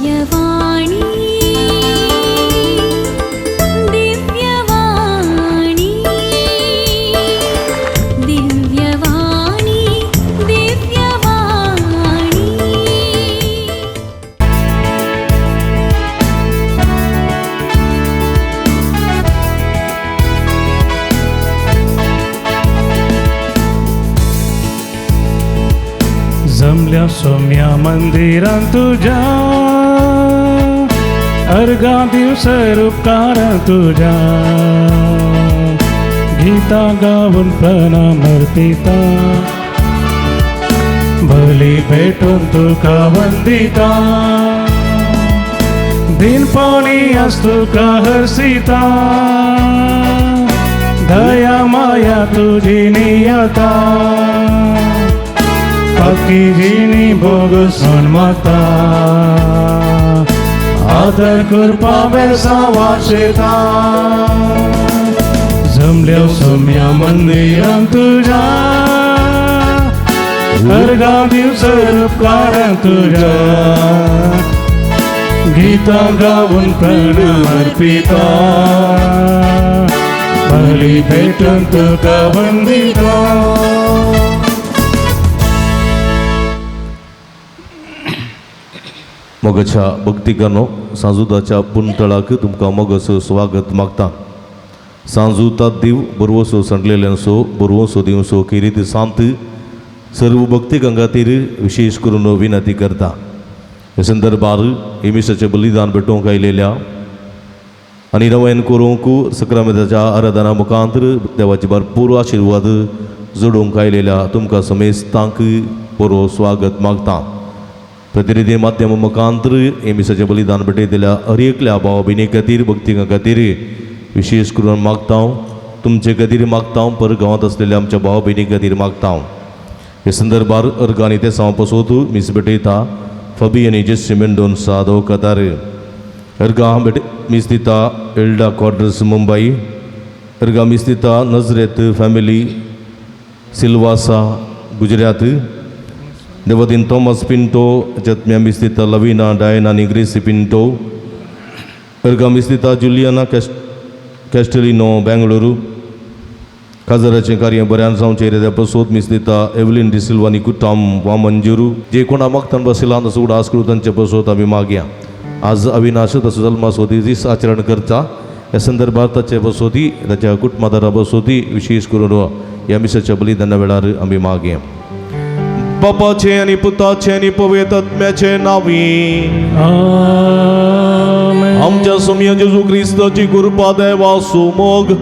दिव्यवाणी दिव्यवाणी दिव्यवाणी दिव्यवाणी। जमल्या सोम्या मंदिरां तुझ्या, अर्घा दिवसर उपकारां तुझ्या, गीता गाऊन प्रणाम अर्पिता, बली भेटून तुका वंदिता, दिनपणी आज तुका हर्षिता, दया माया तुझी नियता, पक्की जिणी भोगसून माता, आदर कृपा बेसा वाचता, जमल्या सोम्या मंदिरां तुझ्या, अर्घा दिवसर उपकारां तुझ्या, गीता गाऊन प्रणाम अर्पिता, बली भेटून तुका वंदिता। मोगाच्या भक्तिकांनो, सांजुताच्या पुंतळाक तुमकां मोगाचो स्वागत मागता। सांजुता दीव बरवसो सांडलेल्यांचो बरवसो दिवसो किरीत सांत सर्व भक्तिकां खातीर विशेष करून विनंती करता। हे संदर्भार हे मिसाचें बलिदान भेटोवंक आयलेल्या आनी नवयन करूंक सक्रामेताच्या आराधना मुखांतर देवाचे भरपूर आशिर्वाद जोडूंक आयलेल्या तुमकां समेस्तांक बरो स्वागत मागता। प्रतिनिधी माध्यम मुखांतर हे मिसाचें बलिदान भेटयतल्या हर एकल्या भाव भयणी खातीर भक्तिकां खातीर विशेष करून मागता, तुमचे खातीर मागता, पर गांवांत आसलेल्या आमच्या भाव भयणी खातीर मागता। हे संदर्भार अर्गांनी ते साव पसोत मीस भेटयता फबी आनी जेसी मेंडोन्सा दो कतार। अर्गां भेट मीस दिता एल्डा क्वार्टर्स मुंबई। अर्गां मीस दिता नजरेत फॅमिली सिल्वासा गुजरात। देवदीन थॉमस पिंटो जतम्या मीस दिता लवीना डायना आनी ग्रेसी पिंटो। अर्गां मीस दिता जुलियाना कॅस्टेलिनो बेंगळुरू। काजराचें कार्य बऱ्यान जावचें रे पसोत मीस दिता एवलीन डिसिल्वा आनी कुटाम वामंजुरू। जे कोणा मागतान बसला तसो उडास करून तांचे पसोत आमी मागया। आज अविनाश तसो जल्मासोती दीस आचरण करता ह्या संदर्भात ताचे बसोती ताच्या कुटुंबादारा बसोती विशेष करून ह्या मिसाच्या बलिदाना वेळार आमी मागया। बापाचें आनी पुताचें आनी पवित्र आत्म्याचें नांवी आमेन। आमच्या सोमया जेजू क्रिस्ताची कृपा देवाचो मोग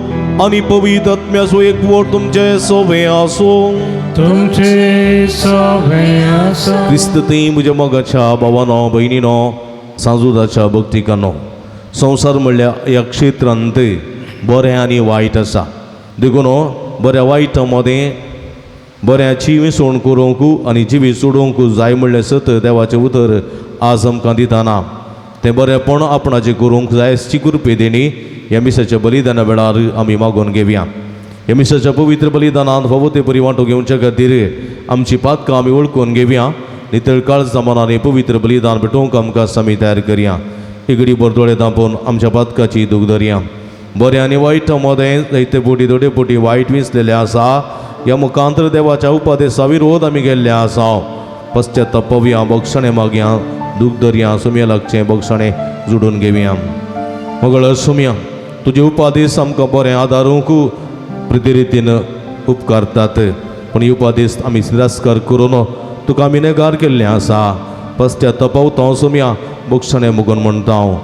आनी पवित्र आत्म्याचो एकवट तुमचे सवे आसूं। तुमचे सवे आसूं। क्रिस्त ती म्हज्या मोगाच्या भावानो भयणीनो सांजुदाच्या भक्तिकानो, संवसार म्हणल्यार ह्या क्षेत्रांत बरें आनी वायट आसा। देखून बऱ्या वायटा मदें बऱ्याची विसवण करूंक आनी जिवी सोडोवंक जाय म्हणलें सत देवाचें उतर आज आमकां दिताना। तें बरेंपण आपणाचें करूंक जाय अशी कृपे देणी ह्या मिसाच्या बलिदाना वेळार आमी मागून घेवया। ह्या मिसाच्या पवित्र बलिदानांत फावो ते परी वांटो घेवच्या खातीर आमची पातकां आमी वळखून घेवया। नितळ काळजा मनान पवित्र बलिदान भेटोवंक आमकां आमी तयार करया। इगडी बरदोळे दांपोवन आमच्या पातकाची दूख धरया। बरें आनी वायट मदें जायते पोटी दोडे पोटी वायट विसलेलें आसा। ह्या मुखांतर देवाच्या उपदेसा विरोध आमी गेल्ले आसा। पश्चाताप पवया, बक्षणें मागया, दूख धरया, सुमया लागचें बक्षणें जुडून घेवया। मगळ सुमया तुजे उपादेस आमकां बरें आदारूंक प्रतिरितीन उपकारतात, पूण उपादेस आमी तिरस्कार करून तुका आमी नेगार केल्लें आसा। पश्चाताप पावता सुमया बक्षणें मुगून म्हणटा हांव,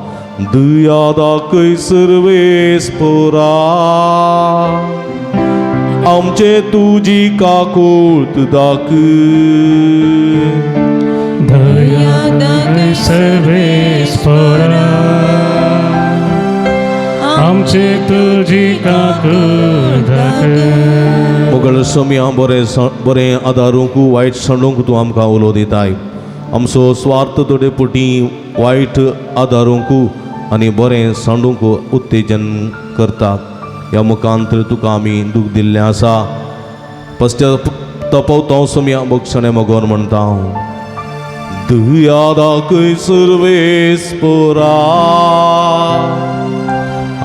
दया दाखय सर्वेस्परा आमचे तुजी काकूत दाखय। दया दाखय सर्वेस्परा आमचे तुजी काकूत दाखय। मोगळ सोम्या बरें बरें आदारूंक वायट सांडूंक तूं आमकां उलो दिताय। आमचो स्वार्थ थोडे पुटी वायट आदारूंक आनी बरें सांडूंक उत्तेजन करता। ह्या मुखांतर तुका आमी दूख दिल्लें आसा। पश्चाताप तपवता सोम्या बक्षणें मगोन म्हणटा हांव, दया दाखय सर्वेस्पोरा,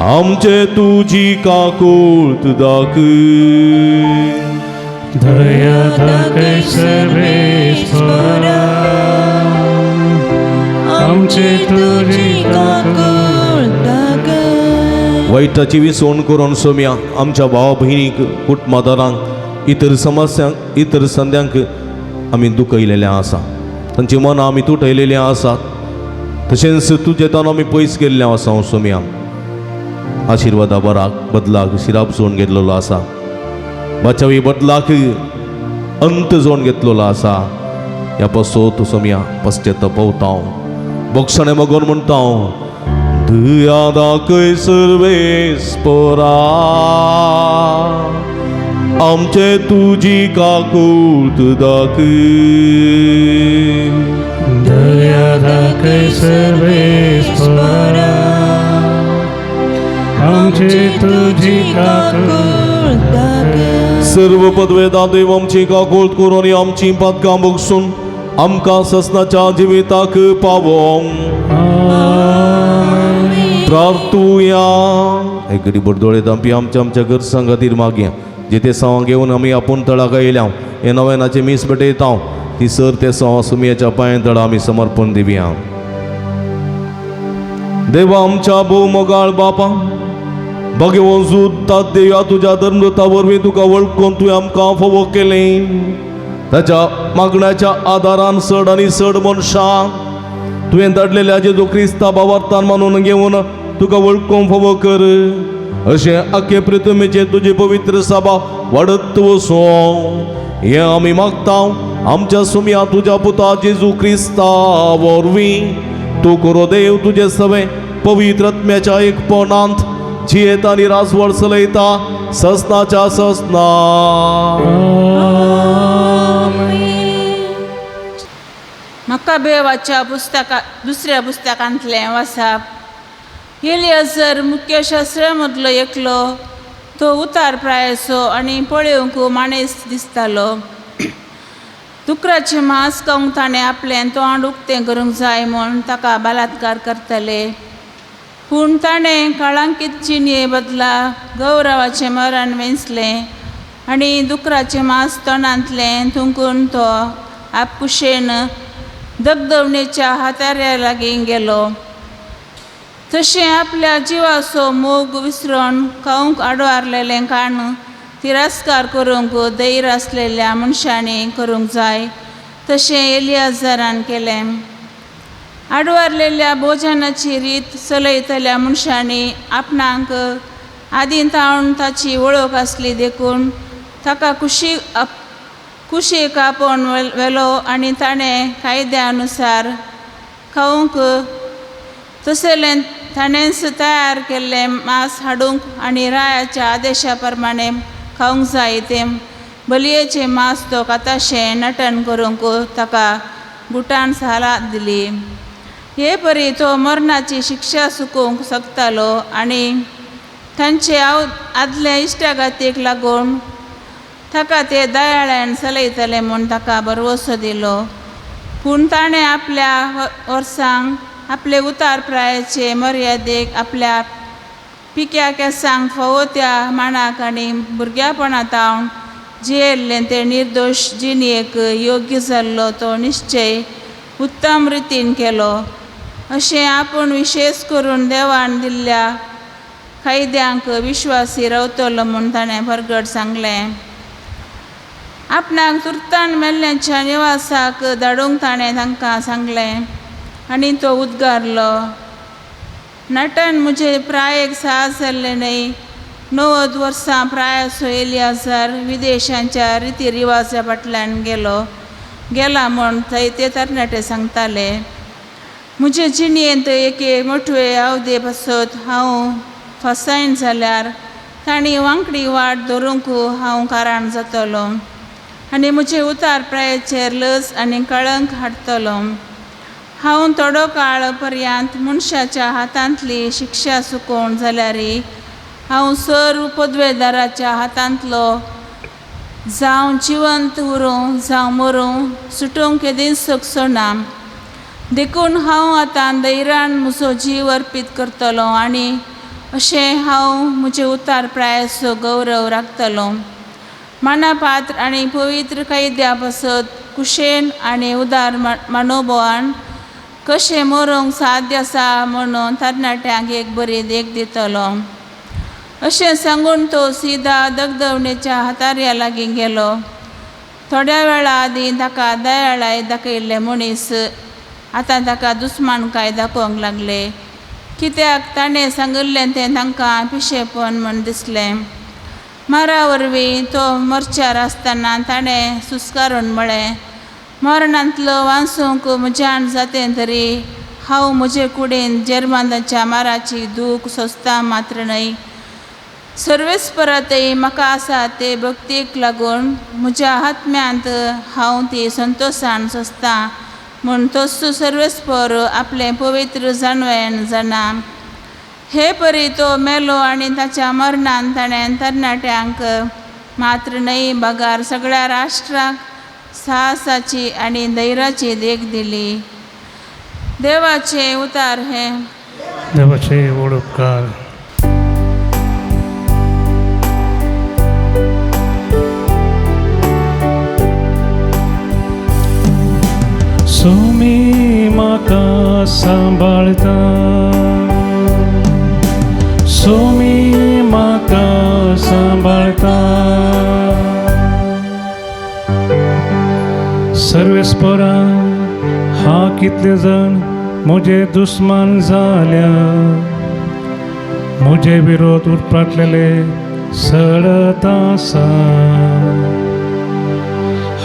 आमचे तुजी काकूळत दाखय. दया दाखय सर्वेस्परा, आमचे तुजी काकूळ दाखय. वायटाची विसवण करून सोम्या आमच्या भावा भयणीक, कुटुंबादारांक, इतर समस्यांक, इतर संद्यांक आमी दुखयलेलें आसा. तांची मनां आमी तुटयलेलीं आसात. तशेंच तुजे तान आमी पयस गेल्लें आसा सोम्या. आशिर्वादा बराक बदलाक शिराप जोवन घेतलेलो आसा. बाचावी बदलाक अंत जोवन घेतलेलो आसा. ह्या पासत सोम्या पश्चेत पवता, बोगसणें मगोन म्हणटा, दया दाखय सर्वेस्परा, आमचे तुजी काकूळत दाखय. दया दाखय सर्वेस्परा, आमचे तुजी काकूळ दाखय. सर्व पदवेदा देव आमची काकूळत करून आनी आमची पातकां बगसून आमकां ससनाच्या जिविताक पावोंक. प्रार्थुया. एक घडी बडदोळे दामपी आमच्या आमच्या गरजां खातीर मागया. जे सवां घेवन आमी आपूण तळाक येयल्या, हे नव्यानाचे मीस भेटयता, ती सर ते सवां सुमयाच्या पांय तळा आमी समर्पण दिवया. देवा आमच्या भोव मोगाळ बापा, भगवंत तात देवा, तुज्या धर्मदूता वरवीं तुका वळखून तुवें आमकां फावो केलें. ताच्या मागण्याच्या आदारान चड आनी चड मनशां तुवें धाडलेल्या जेजू क्रिस्ता भावार्थान मानून घेवन तुका वळखूंक फावो कर. अशें आखे पृथ्वीचेर तुजी पवित्र सभा वाडत वचूं हें आमी मागता आमच्या सुमया तुज्या पुता जेजू क्रिस्ता वरवीं. तूं करो देव तुजे सवे पवित्र आत्म्याच्या एकपणांत जियेता आनी राजवड चलयता ससनाच्या ससना. मक्काबेवाच्या पुस्तका दुसऱ्या पुस्तकांतलें वासाप. एलियाजर मुख्य शास्त्रा मदलो एकलो. तो उतार प्रायेचो आनी पळोवंक माणेस्त दिसतालो. दुकराचें मांस खावंक ताणें आपलें तोंड उक्तें करूंक जाय म्हूण ताका बलात्कार करताले. पूण ताणें कळंकीत जिणये बदला गौरवाचें मरण वेंचलें आनी दुकराचें मांस तोंडांतलें थुंकून तो आपकुशेन दगदवणेच्या हाताऱ्या लागीं गेलो. तशें आपल्या जिवाचो मोग विसरून खावंक आडवारलेलें काण तिरस्कार करूंक धैर्य आसलेल्या मनशांनी करूंक जाय तशें एलियाजरान केलें. आडवारलेल्या भोजनाची रीत चलयतल्या मनशांनी आपणाक आदीं तावन ताची वळख आसली देखून ताका कुशीक आपोवन व्हेलो आनी ताणें कायद्या अनुसार खावंक तसलें ताणेंच तयार केल्लें मांस हाडूंक आनी रायाच्या आदेशा प्रमाणें खावंक जाय तें बलयेचें मांस तो काताशें नटन करूंक ताका गुटान सालाद दिली. हे परी तो मरणाची शिक्षा चुकोवंक शकतालो आनी तांचे आदले इश्टागातीक लागून ताका ते दयाळ्यान चलयतले म्हूण ताका भरवंसो दिलो. पूण ताणें आपल्या वर्सांक आपले उतार प्रायेचे मर्यादेक, आपल्या पिक्या केंसांक फावो त्या माणाक आनी भुरग्यापणा तावन जियेल्लें ते निर्दोश जिणयेक योग्य जाल्लो तो निश्चय उत्तम रितीन केलो. अशें आपूण विशेश करून देवान दिल्ल्या कायद्यांक विश्वासी रावतलो म्हूण ताणें परगट सांगलें. आपणाक तुर्तान मेल्ल्यांच्या निवासाक धाडूंक ताणें तांकां सांगलें आनी तो उद्गारलो, नटन म्हजे प्रायेक साहस जाल्लें न्हय. 90 वर्सां प्रायेचो एलियाजर विदेशांच्या रिती रिवाजा फाटल्यान गेला म्हूण थंय ते तरणाटे सांगताले. म्हजे जिणयेंत एके मोटवे आवदे पासत हांव फसायन जाल्यार तांणी वांकडी वाट धरूंक हांव कारण जातलो आनी म्हजे उतार प्रायेचेर लज आनी कळंक हाडटलो. हांव थोडो काळ पर्यंत मनशाच्या हातांतली शिक्षा चुकोवन जाल्यार हांव सर्व पदवेदाराच्या हातांतलो जावं जिवंत उरूं जावं मरूं सुटूंक केदींच शकचो ना. देखून हांव आतां धैर्यान म्हजो जीव अर्पीत करतलो आनी अशें हांव म्हजे उतार प्रायेचो गौरव राखतलो. मानापात्र आनी पवित्र कायद्या पासत कुशेन आनी उदार मनोभावान कशें मरूंक साध्य आसा म्हणून तरणाट्यांक एक बरी देख दितलो. अशें सांगून तो सिदा दगदवणेच्या हातार्या लागीं गेलो. थोड्या वेळा आदीं ताका दयाळाय दाखयल्ले मनीस आतां ताका दुस्मानकाय दाखोवंक लागले, कित्याक ताणें सांगिल्लें तें तांकां पिशेपण म्हूण दिसलें. मारा वरवीं तो मोर्चार आसतना ताणें सुस्कारून म्हळें, मरणांतलो वांसूंक म्हज्यान जातें तरी हांव म्हजे कुडीन जेर्मांदाच्या माराची दूख सोंसता मात्र न्हय, सर्वेस्परातय म्हाका आसा ते भक्तीक लागून म्हज्या आत्म्यांत हांव ती संतोशान सोंसता म्हूण तोच सर्वेस्पर आपलें पवित्र जाणवयन जाणा. हे परी तो मेलो आनी ताच्या मरणान ताणें तरणाट्यांक मात्र न्हय बगार सगळ्या राष्ट्राक साहसाची आनी धैर्याची देख दिली. देवाचें उतार हें. देवाचे व्हड उपकार. सोमी म्हाका सांबाळता, सोमी म्हाका सांबाळता, सर्वेस्परा हा कितले जाण म्हजे दुस्मान जाल्या, म्हजे विरोध उरपाटलेले सडत आसा.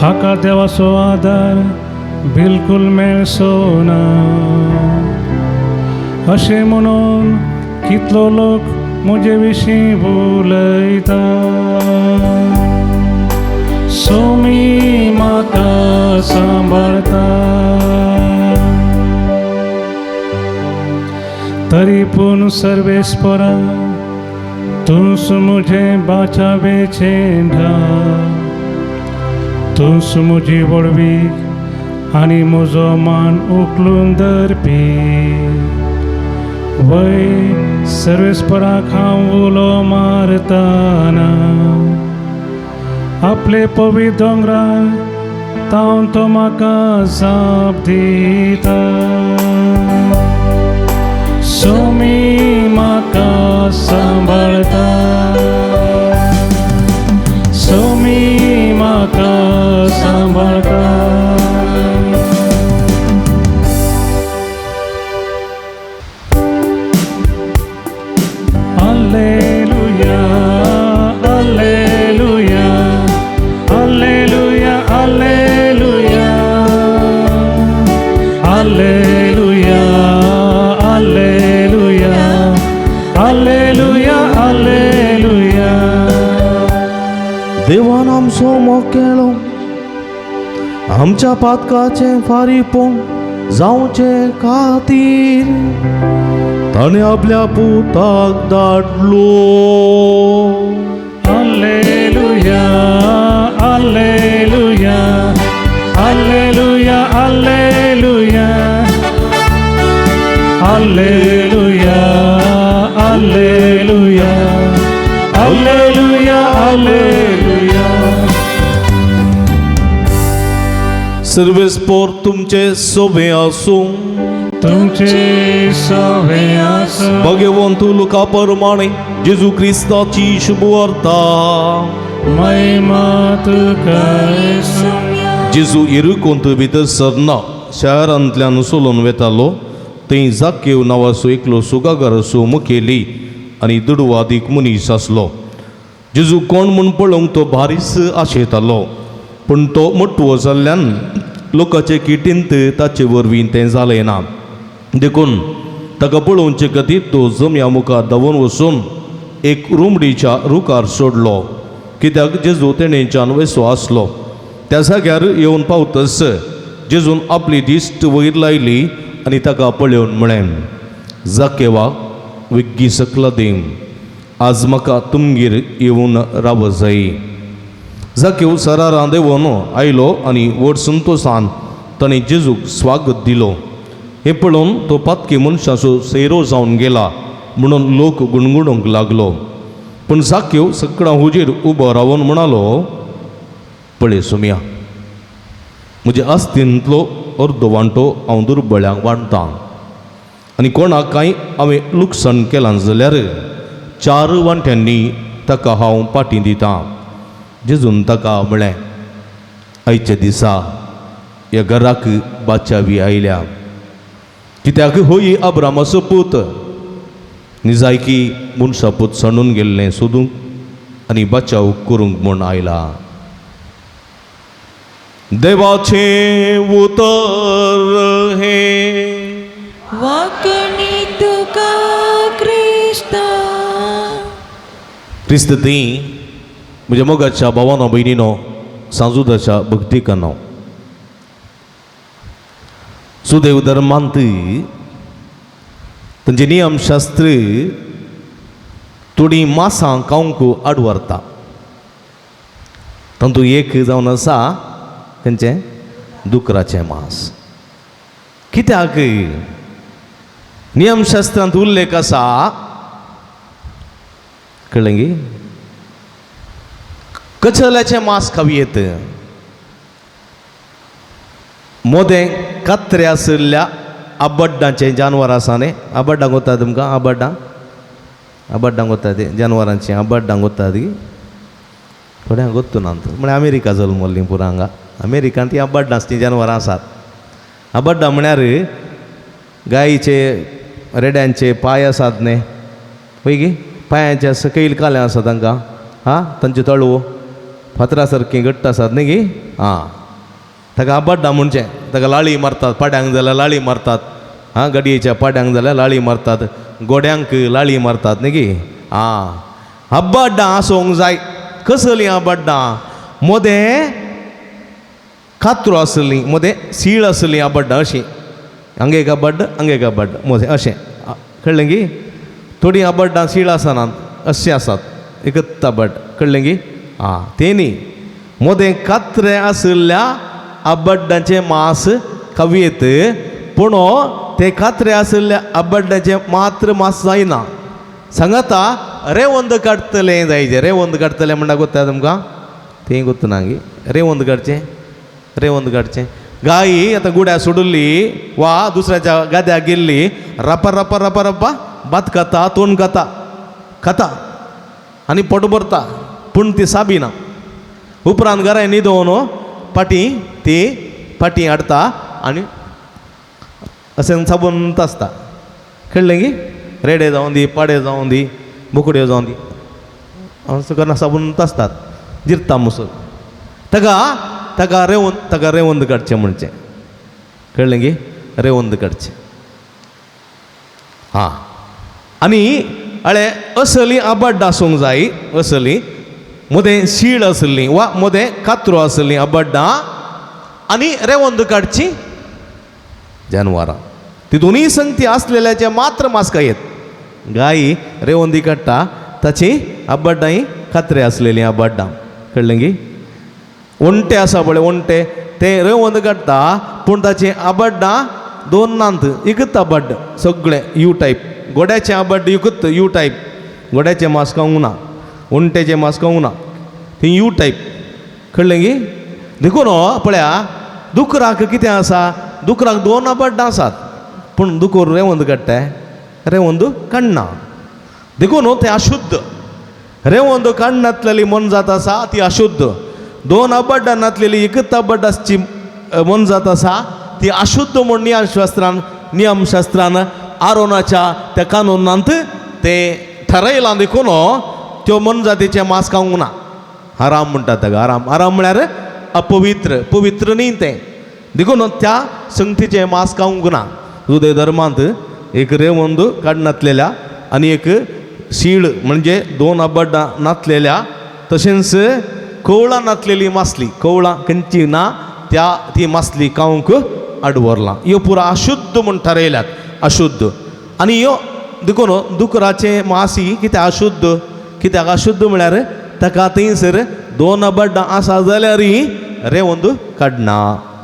हाका देवाचो आदार बिलकुल मेळचो ना, अशें म्हणून कितलो लोक म्हजे विशीं उलयता. सोमी म्हाका सांबाळता, तरी पूण सर्वेस्परा तूंच म्हजें बाचावेचें ढाल, तूंच म्हजी व्हडवीक आनी म्हजो मान उखलून धरपी. वय सर्वेस्पराक हांव उलो मारतना आपले पवित्र दोंगरार तावन तो म्हाका जाप दिता. सोमी म्हाका सांबाळता, सोमी म्हाका सांबाळता. Alleluia, alleluia, alleluia, alleluia, alleluia, alleluia, alleluia, alleluia. देवान आमचो मोग केलो, आमच्या पातकाचें फारीपोण जावचे खातीर ताणें आपल्या पुताक धाडलो. Alleluia, alleluia, alleluia, alleluia, alleluia, alleluia, alleluia, alleluia. सर्वेस्पोर तुमचे सोबे आसूं, तुमचे सोबे आसूं. भगवंत लुका परमाणे जेजू क्रिस्ताची शुभवार्ता. महिमा तुका येसू. जेजू येरुकोंत भितर सरना शारांतल्यान सोलून वेतालो. थंय जाकेव नांवाचो एकलो सुगागाराचो मुखेली आनी दुडवादीक मनीस आसलो. जेजू कोण म्हूण पळोवंक तो भारीच आशेतालो, पूण तो मोटवो जाल्ल्यान लोकाचे किटींत ताचे वरवीं तें जालें ना. देखून ताका पळोवचे खातीर तो जमया मुखार धांवून वचून एक रुमडीच्या रुखार सोडलो, कित्याक जेजू तेणेच्यान वेसो आसलो. त्या जाग्यार येवन पावतच जेजून आपली दिश्ट वयर लायली आनी ताका पळोवन म्हळें, जाकेवा वेग्गी सकला देव, आज म्हाका तुमगेर येवन राव जाय. जाकेव सरारां देंवन आयलो आनी व्हड संतोशान ताणें जेजूक स्वागत दिलो. हें पळोवन तो पातकी मनशाचो सैरो जावन गेला म्हणून लोक गुणगुणूंक लागलो. पूण जाक्यो सगळ्यां हुजीर उबो रावन म्हणालो, पळय सोम्या, म्हज्या आस्तींतलो अर्दो वांटो हांव दुर्बळ्यांक वांट्टां आनी कोणाक कांय हांवें लुकसाण केलां जाल्यार 4 वांट्यांनी ताका हांव पाटी दितां. जेजून ताका म्हळें, आयच्या दिसा ह्या घराक बाचावी आयल्या, कित्याक होय अब्रामाचो पूत. निजायकी मनशा पूत सांडून गेल्लें सोदूंक आनी बचाव करूंक म्हूण आयला. देवाचें उतर हें. वाकणी तुका क्रिस्ता. क्रिस्त ती म्हज्या मोगाच्या भावानो भयणीनो, सांजुदाच्या भक्तिकानो, सुदेव धर्मांत तांचे नियमशास्त्र थोडीं मासां खावंक आड व्हरता. तातूंत एक जावन आसा खंयचें दुकराचें मांस. कित्याक नियमशास्त्रांत उल्लेख आसा, कळ्ळें गी, कचल्याचें मांस खावयेत, मोदें कात्रे आशिल्ल्या आबड्डांचें जानवर आसा न्ही, आबड्डां गोता तुमकां, आबड्डां आबड्डां गोता ती जानवरांचीं आबड्डां गोता ती थोड्यांक गोत्तू ना म्हळ्यार अमेरिका जल्मल्लीं पुरा हांगा अमेरिकांत ती आबड्डां आसलीं जानवरां आसात. आबड्डां म्हळ्यार गायीचे रेड्यांचे पांय आसात न्ही, पळय गी पांयांचे सकयल कालें आसा तांकां, आं तांचे तळवो फातरा सारकीं घट्ट आसात न्ही गी, आं ताका आबड्डां म्हणचें. ताका लाळी मारतात, पाड्यांक जाल्यार लाळी मारतात, आं गाडयेच्या पाड्यांक जाल्यार लाळी मारतात, गोड्यांक लाळी मारतात न्ही गी. आं आबड्डां आसूंक जाय. कसलीं आबड्डां? मोदें कात्रो आसलीं, मोदें सीळ आसलीं आबड्डां अशीं, हांगा एक आबड्ड हांगा एक आबड्ड मोदें अशें, कळ्ळें गी. थोडीं आबड्डां सीळ आसनात, अशें आसात एकच आबड्ड, कळ्ळें गी. आं तें न्ही, मोदें कात्रे आशिल्ल्या आबड्डांचें मांस खावयेत, पूण ते कात्रे आशिल्ल्या आबड्डांचें मात्र मांस जायना. सांगाता रेवंद काडटलें जायचें. रेवंद काडटलें म्हणटा गोत्ता तुमकां, तें गोत्त ना गी. रेवंद काडचें, रेवंद काडचें. गायी आतां गुड्या सोडुल्ली वा दुसऱ्याच्या गाद्याक गेल्ली, रपा रपा रपा रपा भात खाता, तोंड खाता खाता आनी पोट भरता, पूण ती साबिना. उपरांत घरा न्हिदोवन पाटी ती पाटी हाडटा आनी अशें साबून आसता, कळ्ळें गी. रेडे जावं दी, पाडे जावं दी, बोकड्यो जावं दी, असो करून साबून आसतात जिरता मुसो. ताका ताका रेवंद, ताका रेवंद काडचें म्हणचें, कळ्ळें गी, रेवंद काडचें. आं आनी अळे असली आबड्ड आसूंक जाय, असली मदें शीळ आसली वा मदें कात्रो आसली आबड्डां आनी रेवंद काडची जानवरां. ती दोनूय संगती आसलेल्याचे मात्र मास्का येत. गायी रेवंदी काडटा ताची आबड्डांय कात्रे आसलेलीं आबड्डां, कळ्ळें गी. ओंटे आसा पळय ओंटे, ते रेवंद काडटा पूण ताची आबड्डां दोन नात, एकच आबड्ड सगळें you type. गोड्याचें आबड्ड एकूच you type, गोड्याचें मांस खावंक ना, ओंट्याचें मांस खावंक ना, ती you type, कळ्ळें गी. देखून पळया दुकराक कितें आसा, दुकराक दोन आबड्डां आसात, पूण दुकर रेवंद काडटा, रेवंद काडना. देखून तें अशुद्ध. रेवंद काडनातलेली मोनजात आसा ती अशुद्ध. दोन आबड्डां नातलेली एकच आबड्ड आसची मोनजात आसा ती अशुद्ध म्हूण नियमशास्त्रान नियमशास्त्रान आरोनाच्या त्या कानूनांत तें ठरयलां. देखून त्यो मोनजातीचें मांस खावंक ना. हराम म्हणटात ताका, हराम. हराम म्हळ्यार अपवित्र, पवित्र न्ही तें. देखून त्या संगतीचें मांस खावंक ना. जुदे धर्मांत एक रेवंद काडनातलेल्या आनी एक शीळ म्हणजे दोन आबड्डां नातलेल्या, तशेंच कवळां नातलेली मासली, कवळां खंयची ना त्या ती मासली खावंक आडवरलां. ह्यो पुरा अशुद्ध म्हूण ठरयल्यात, अशुद्ध. आनी ह्यो देखून दुकराचें मासी कित्याक अशुद्ध, कित्याक अशुद्ध म्हळ्यार ताका थंयसर दोन आबड्डां आसा जाल्यारय रेवंद काडना.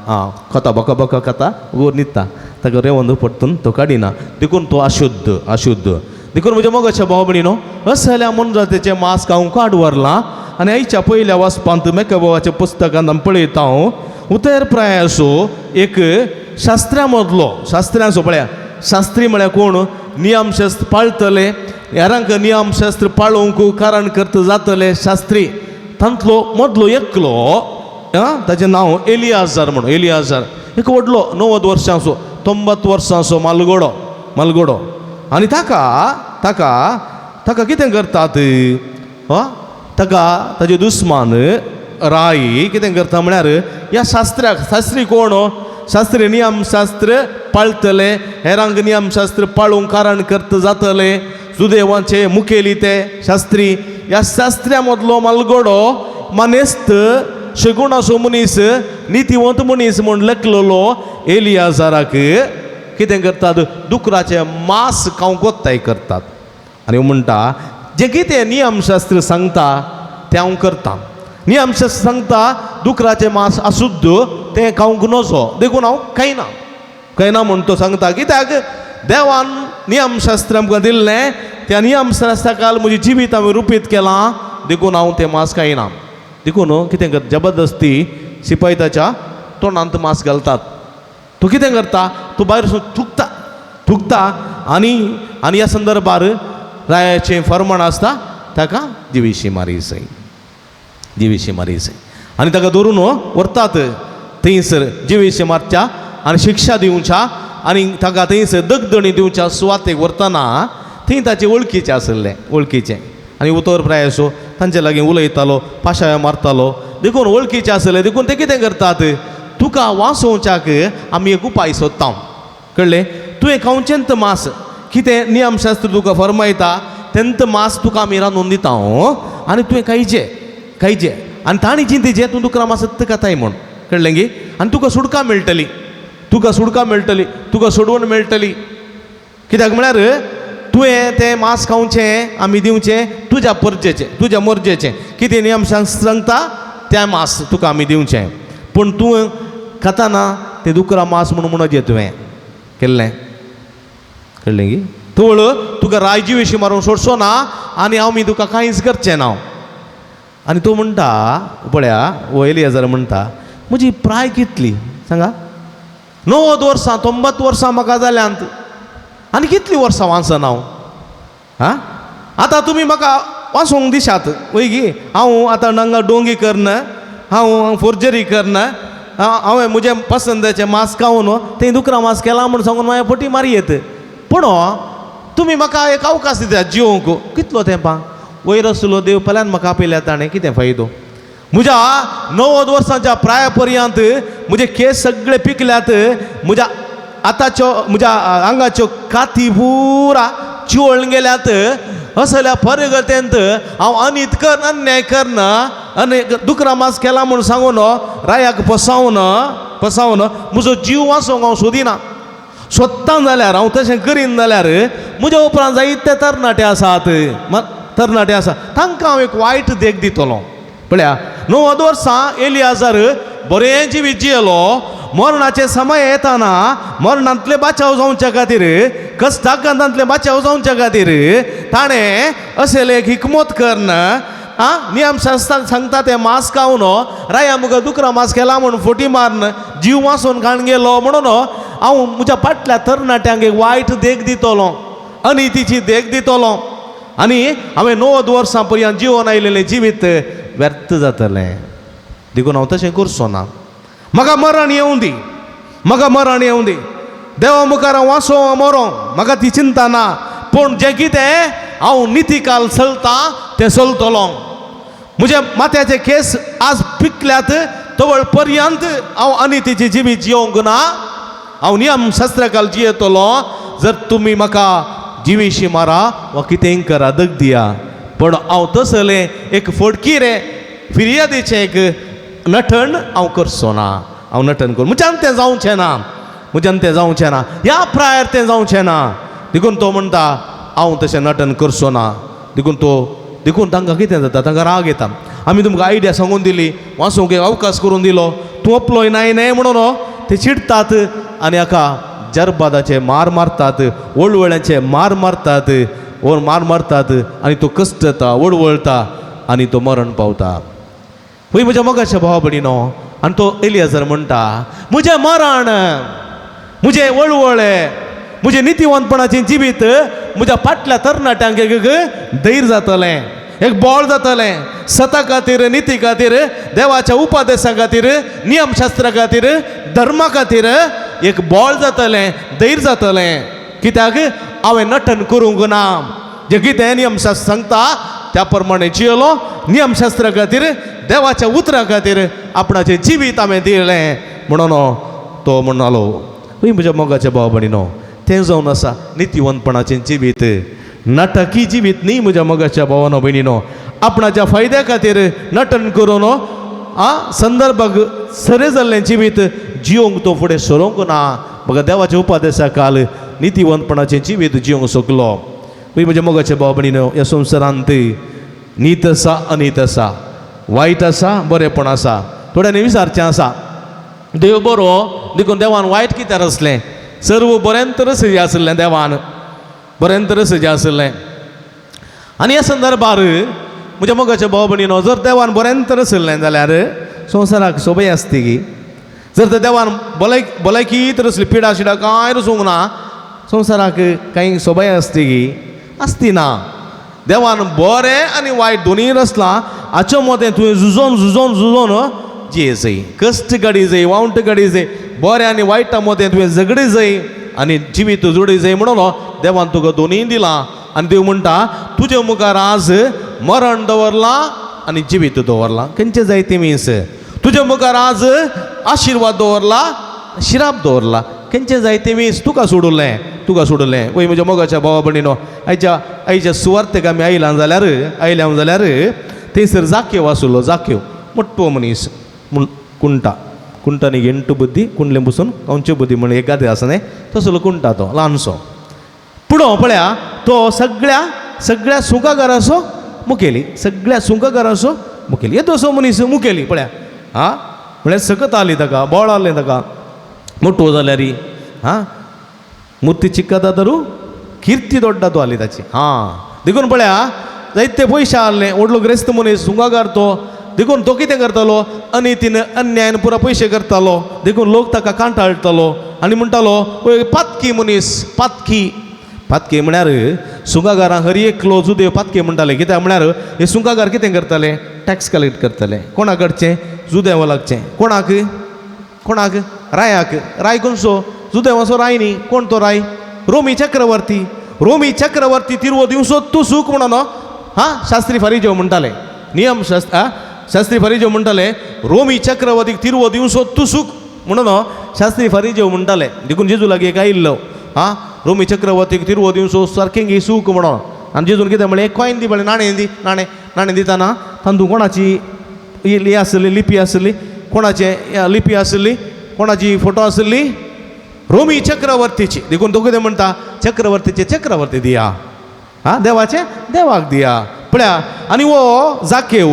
आं खाता बका बका खाता गोर न्हिदता, ताका रेवंद परतून तो काडिना, देखून तो अशुद्ध अशुद्ध. देखून म्हज्या मोगाच्या भाव भयणीनो, असल्या मनजातीचें मांस खावंक आड व्हरलां. आनी आयच्या पयल्या वाचपांत मेकबावाच्या पुस्तकांत आमी पळयता हांव उतर प्रायाचो एक शास्त्रा मदलो शास्त्र्यांचो पळया. शास्त्री म्हळ्यार कोण? नियमशास्त्र पाळतले, हेरांक नियमशास्त्र पाळोवंक कारण करता जातले शास्त्री. तांतलो मदलो एकलो ताचें नांव एलियाजार म्हणून. एलियाजार एक व्हडलो 90 वर्सांचो 90 वर्सांचो मालगोडो मालगोडो. आनी ताका ताका ताका कितें करतात ताका ताजे दुस्मान राय कितें करता म्हळ्यार ह्या शास्त्र्याक, शास्त्री कोण? शास्त्री नियमशास्त्र पाळतले, हेरांक नियमशास्त्र पाळूंक कारण करता जातले, सुदेवांचे मुखेली ते शास्त्री. ह्या शास्त्र्या मदलो मालगोडो मानेस्त शेगुणाचो मनीस, नितीवंत मनीस म्हूण लेखलेलो एलियाजाराक कितें करतात? दुकराचें मांस खावंक ओत्ताय करतात. आनी म्हणटा जें कितें नियमशास्त्र सांगता तें हांव करतां. नियमशास्त्र सांगता दुकराचें मांस अशुद्ध, तें खावंक नजो, देखून हांव खायना खायना म्हूण तो सांगता. कित्याक? देवान नियमशास्त्र आमकां दिल्लें, त्या नियमशास्त्रा म्हजें जिवीत हांवें रुपीत केलां, देखून हांव तें मांस खायना. देखून कितें करता? जबरदस्ती सिपाही ताच्या तोंडांत मांस घालतात. तो कितें करता? तो भायर थुकता थुकता. आनी आनी ह्या संदर्भार रायाचें फर्माण आसता ताका जिवीशी मारी जाय, जिवीशी मारी जाय. आनी ताका धरून व्हरतात थंयसर जिवीशी मारच्या आनी शिक्षा दिवच्या आनी ताका थंयसर दगदणी दिवच्या सुवातेक व्हरतना थंय ताचे वळखीचें आसलें, वळखीचें. आनी उतर प्रायसो तांचे लागीं उलयतालो, पाशायो मारतालो, देखून वळखीचें आसलें. देखून ते कितें करतात? तुका वांसोवच्याक आमी एक उपाय सोदता, कळ्ळें? तुवें खावचेंत मांस, कितें नियमशास्त्र तुका फर्मायता तेंत मांस तुका आमी रांदून दिता आनी तुवें खायचें खायचें. आनी तांणी चिंतीचें तूं दुकरा मांस खाताय म्हूण, कळ्ळें गी? आनी तुका सुटका मेळटली, तुका सुटका मेळटली, तुका सोडवण मेळटली. कित्याक म्हळ्यार तुवें तें मांस खावचें आमी दिवचें तुज्या परजेचें, तुज्या मर्जेचें, कितें नियमशास्त्र सांगता तें मांस तुका आमी दिवचें. पूण तूं खाताना तें दुकरा मांस म्हूण म्हणचें तुवें केल्लें, कळ्ळें गी? तवळ तुका रायजी विशीं मारून सोडचो ना आनी हांव मी तुका कांयच करचें ना. आनी तो म्हणटा पळया, हो एलियाजार म्हणटा म्हजी प्राय कितली सांगा? 90 वर्सां 90 वर्सां म्हाका जाल्यांत आनी कितलीं वर्सां वाचना हांव? आं आतां तुमी म्हाका वाचूंक दिशात वय गी? हांव आतां हांगा डोंगी करन, हांव फोर्जरी करन, हांवें म्हजें पसंदाचें मांस खावन तें दुकरा मांस केलां म्हूण सांगून मागीर फटी मारयेत. पूण तुमी म्हाका एक अवकाश दितात जिवंक, कितलो तेंपां वयर आसलो देव पल्यान म्हाका आपयल्या ताणें कितें फायदो? म्हज्या 90 वर्सांच्या प्राया पर्यंत म्हजे केस सगळे पिकल्यात, म्हज्या आतांच्यो म्हज्या आंगाच्यो काती पुरा चिवळून गेल्यात. असल्या परगतेंत हांव अनीत कर अन्याय करना आनी दुकरा मांस केला म्हूण सांगून रायाक फसावन फसावन म्हजो जीव वाचोवंक हांव सोदिना. सोदता जाल्यार हांव तशें करीन जाल्यार म्हज्या उपरांत जायते तरणाटे आसात, तरणाटे आसा, तांकां हांव एक वायट देख दितलो. पळया 90 वर्सां एलियाजार बरें जिवीत जियेलो. मरणाचे समय येताना मरणांतले बाचाव जावच्या खातीर, कश्टाकांतांतले बाचाव जावच्या खातीर ताणें असले एक हिकमत करन आं नियमशास्त्रान सांगता तें मांस खावन राया मुखार दुकरा मांस केला म्हूण फटी मारून जीव वाचोवन काण गेलो. म्हणून हांव म्हज्या फाटल्या तरणाट्यांक एक वायट देख दितलो, अनितीची देख दितलो आनी हांवें 90 वर्सां पर्यंत जिवन आयिल्लें जिवीत व्यर्थ जातलें. देखून हांव तशें करचो ना. म्हाका मरण येवं दी, म्हाका मरण येवं दी, देवा मुखार हांव वाचों मरों म्हाका ती चिंता ना, पूण जें कितें हांव नितीकाल चलता तें चलतलो. म्हज्या माथ्याचे केस आज पिकल्यात तवळ पर्यंत हांव अनितीची जिवीत जिवंक ना, हांव नियम शास्त्राकाल जियेतलो. जर तुमी म्हाका जिवीशी मारा वा कितेंय करा दग दिया, पूण हांव तसलें एक फडकी रे फिर्यादीचें एक नटन हांव करचो ना. हांव नटन कर म्हज्यान तें जावचें ना, म्हज्यान तें जावचें ना, ह्या प्रायर तें जावचें ना. देखून तो म्हणटा हांव तशें नटन करचो ना. देखून तो देखून तांकां कितें जाता, तांकां राग येता. आमी तुमकां आयडिया सांगून दिली, वाचूंक एक अवकाश करून दिलो, तूं अपलोय नाय न्हय म्हणून ते चिडटात आनी हाका जरबादाचे मार मारतात, वळवळ्यांचे मार मारतात, ओर मार मारतात आनी तो कश्टता, वळवळटा आनी तो मरण पावता. हय म्हज्या मोगाच्या भावा भयणीनो, आनी तो एलियाजर म्हणटा म्हजें मरण, म्हजें वळवळे, म्हजें नितीवंतपणाचें जिवीत म्हज्या फाटल्या तरणाट्यांक एक धैर्य जातलें, एक बळ जातलें. सता खातीर, निती खातीर, देवाच्या उपदेसा खातीर, नियमशास्त्रा खातीर, धर्मा खातीर एक बळ जातलें, धैर्य जातलें. कित्याक हांवें नटन करूंक ना, जें कितें नियमशास्त्र सांगता त्या प्रमाणे जियेलो. नियमशास्त्रा खातीर, देवाच्या उतरा खातीर आपणाचें जिवीत हांवें दिलें म्हणून तो म्हणटालो. हय म्हज्या मोगाच्या भाव भयणीनो, तें जावन आसा नितीवंतपणाचें जिवीत, नाटकी जिवीत न्ही म्हज्या मोगाच्या भावानो भयणीनो. आपणाच्या फायद्या खातीर नटन करून आ संदर्भाक सरे जाल्लें जिवीत जियोंक तो फुडें सरोंक ना. बघा देवाच्या उपदेशा काल नितीवंतपणाचें जिवीत जियोंक शकलो. हय म्हज्या मोगाच्या भाव भयणीनो, ह्या संवसारांत नीत आसा, अनीत आसा, वायट आसा, बरेंपण आसा. थोड्यांनी विचारचें आसा, देव बरो देखून देवान वायट कित्याक आसलें? सर्व बरें तर सजें आसलें, देवान बरें तर सजें आसलें. आनी ह्या संदर्भार म्हज्या मोगाच्या भाव भयणीनो, जर देवान बरें तर आसलें जाल्यार संवसाराक सोबय आसती की. जर तर देवान भलायकी तर आसली, पिडा शिडा कांय रसूंक ना, संवसाराक कांय सोबय आसती की? आसती ना. देवान बरें आनी वायट दोनूय रचलां. हाचे मदें तुवें झुजोन झुजोन झुजोन जिये जाय, कश्ट काडी जाय, वावंट काडी जाय, बरें आनी वायटा मदें तुवें झगडी जाय आनी जिवीत जोडी जाय म्हणून देवान तुका दोनूय दिलां. आनी देव म्हणटा तुजे मुखार आज मरण दवरलां आनी जिवीत दवरलां. खंयचें जाय तें मीस. तुजे मुखार आज आशिर्वाद दवरला, शिराप दवरला. खंयचें जाय तें मीस तुका सोडलें, तुका सोडलें. वय म्हज्या मोगाच्या भावा भयणीनो, आयच्या आयच्या सुवार्तेक आमी आयला जाल्यार, आयल्या जाल्यार थंयसर जाकेव आसलो. जाकेव मोटो मनीस म्हूण कुंटा, कुंटानी एंटू बुद्दी, कुंडले बसून खावचे बुद्दी म्हण एक गादे आसा न्ही, तसलो कुंटा तो ल्हानसो. पुणो पळया तो सगळ्या सगळ्या सुंकागाराचो मुखेली, सगळ्या सुंकागाराचो मुखेली. येदोसो मनीस मुखेली पळया. आं म्हळ्यार सकत आली ताका, बोळ आसलें ताका, मोटो जाल्यार आं मूर्ती चिक्कदादरू कीर्ती दोड्डादो आली ताची. हां देखून पळया जायते पयशे आहले, व्हडलो ग्रेस्त मनीस सुंगागार तो. देखून तो कितें करतालो, अनितीन अन्यायन पुरा पयशे करतालो. देखून लोक ताका कांटाळटालो आनी म्हणटालो पातकी मनीस, पातकी. पातकी म्हळ्यार सुंगागारां हर एकलो जुदेव पातकी म्हणटाले. कित्याक म्हळ्यार हे सुंगागार कितें करताले, टॅक्स कलेक्ट करताले. कोणा कडचें? जुदेवा लागचें. कोणाक? कोणाक? रायाक. राय कोणसो? जुदेवाचो राय न्ही. कोण तो राय? रोमी चक्रवर्ती. रोमी चक्रवर्ती तिरवो दिवसो तूं सूख म्हणून हां शास्त्री फारीजेव म्हणटाले. नियम शास्त्र शास्त्री फारीजेव म्हणटाले रोमी चक्रवर्तीक तिरवो दिवसो तूं सूख म्हणून शास्त्री फारीजेव म्हणटाले. देखून जेजू लागीं एक आयिल्लो हां रोमी चक्रवर्तीक तिरवो दिवसो सारकें सूख म्हणून. आनी जेजून कितें म्हणलें, एक कॉयन दी म्हणलें, नाणें दी, नाणें नाणें दितना तातूंत कोणाची ही आसली, लिपी आसली, कोणाचें लिपी आसली, कोणाची फोटो आसली? रोमी चक्रवर्तीची. देखून तो कितें म्हणटा, चक्रवर्तीचे चक्रवर्ती दिया, आं देवाचे देवाक दिया. पळया आनी हो जाकेव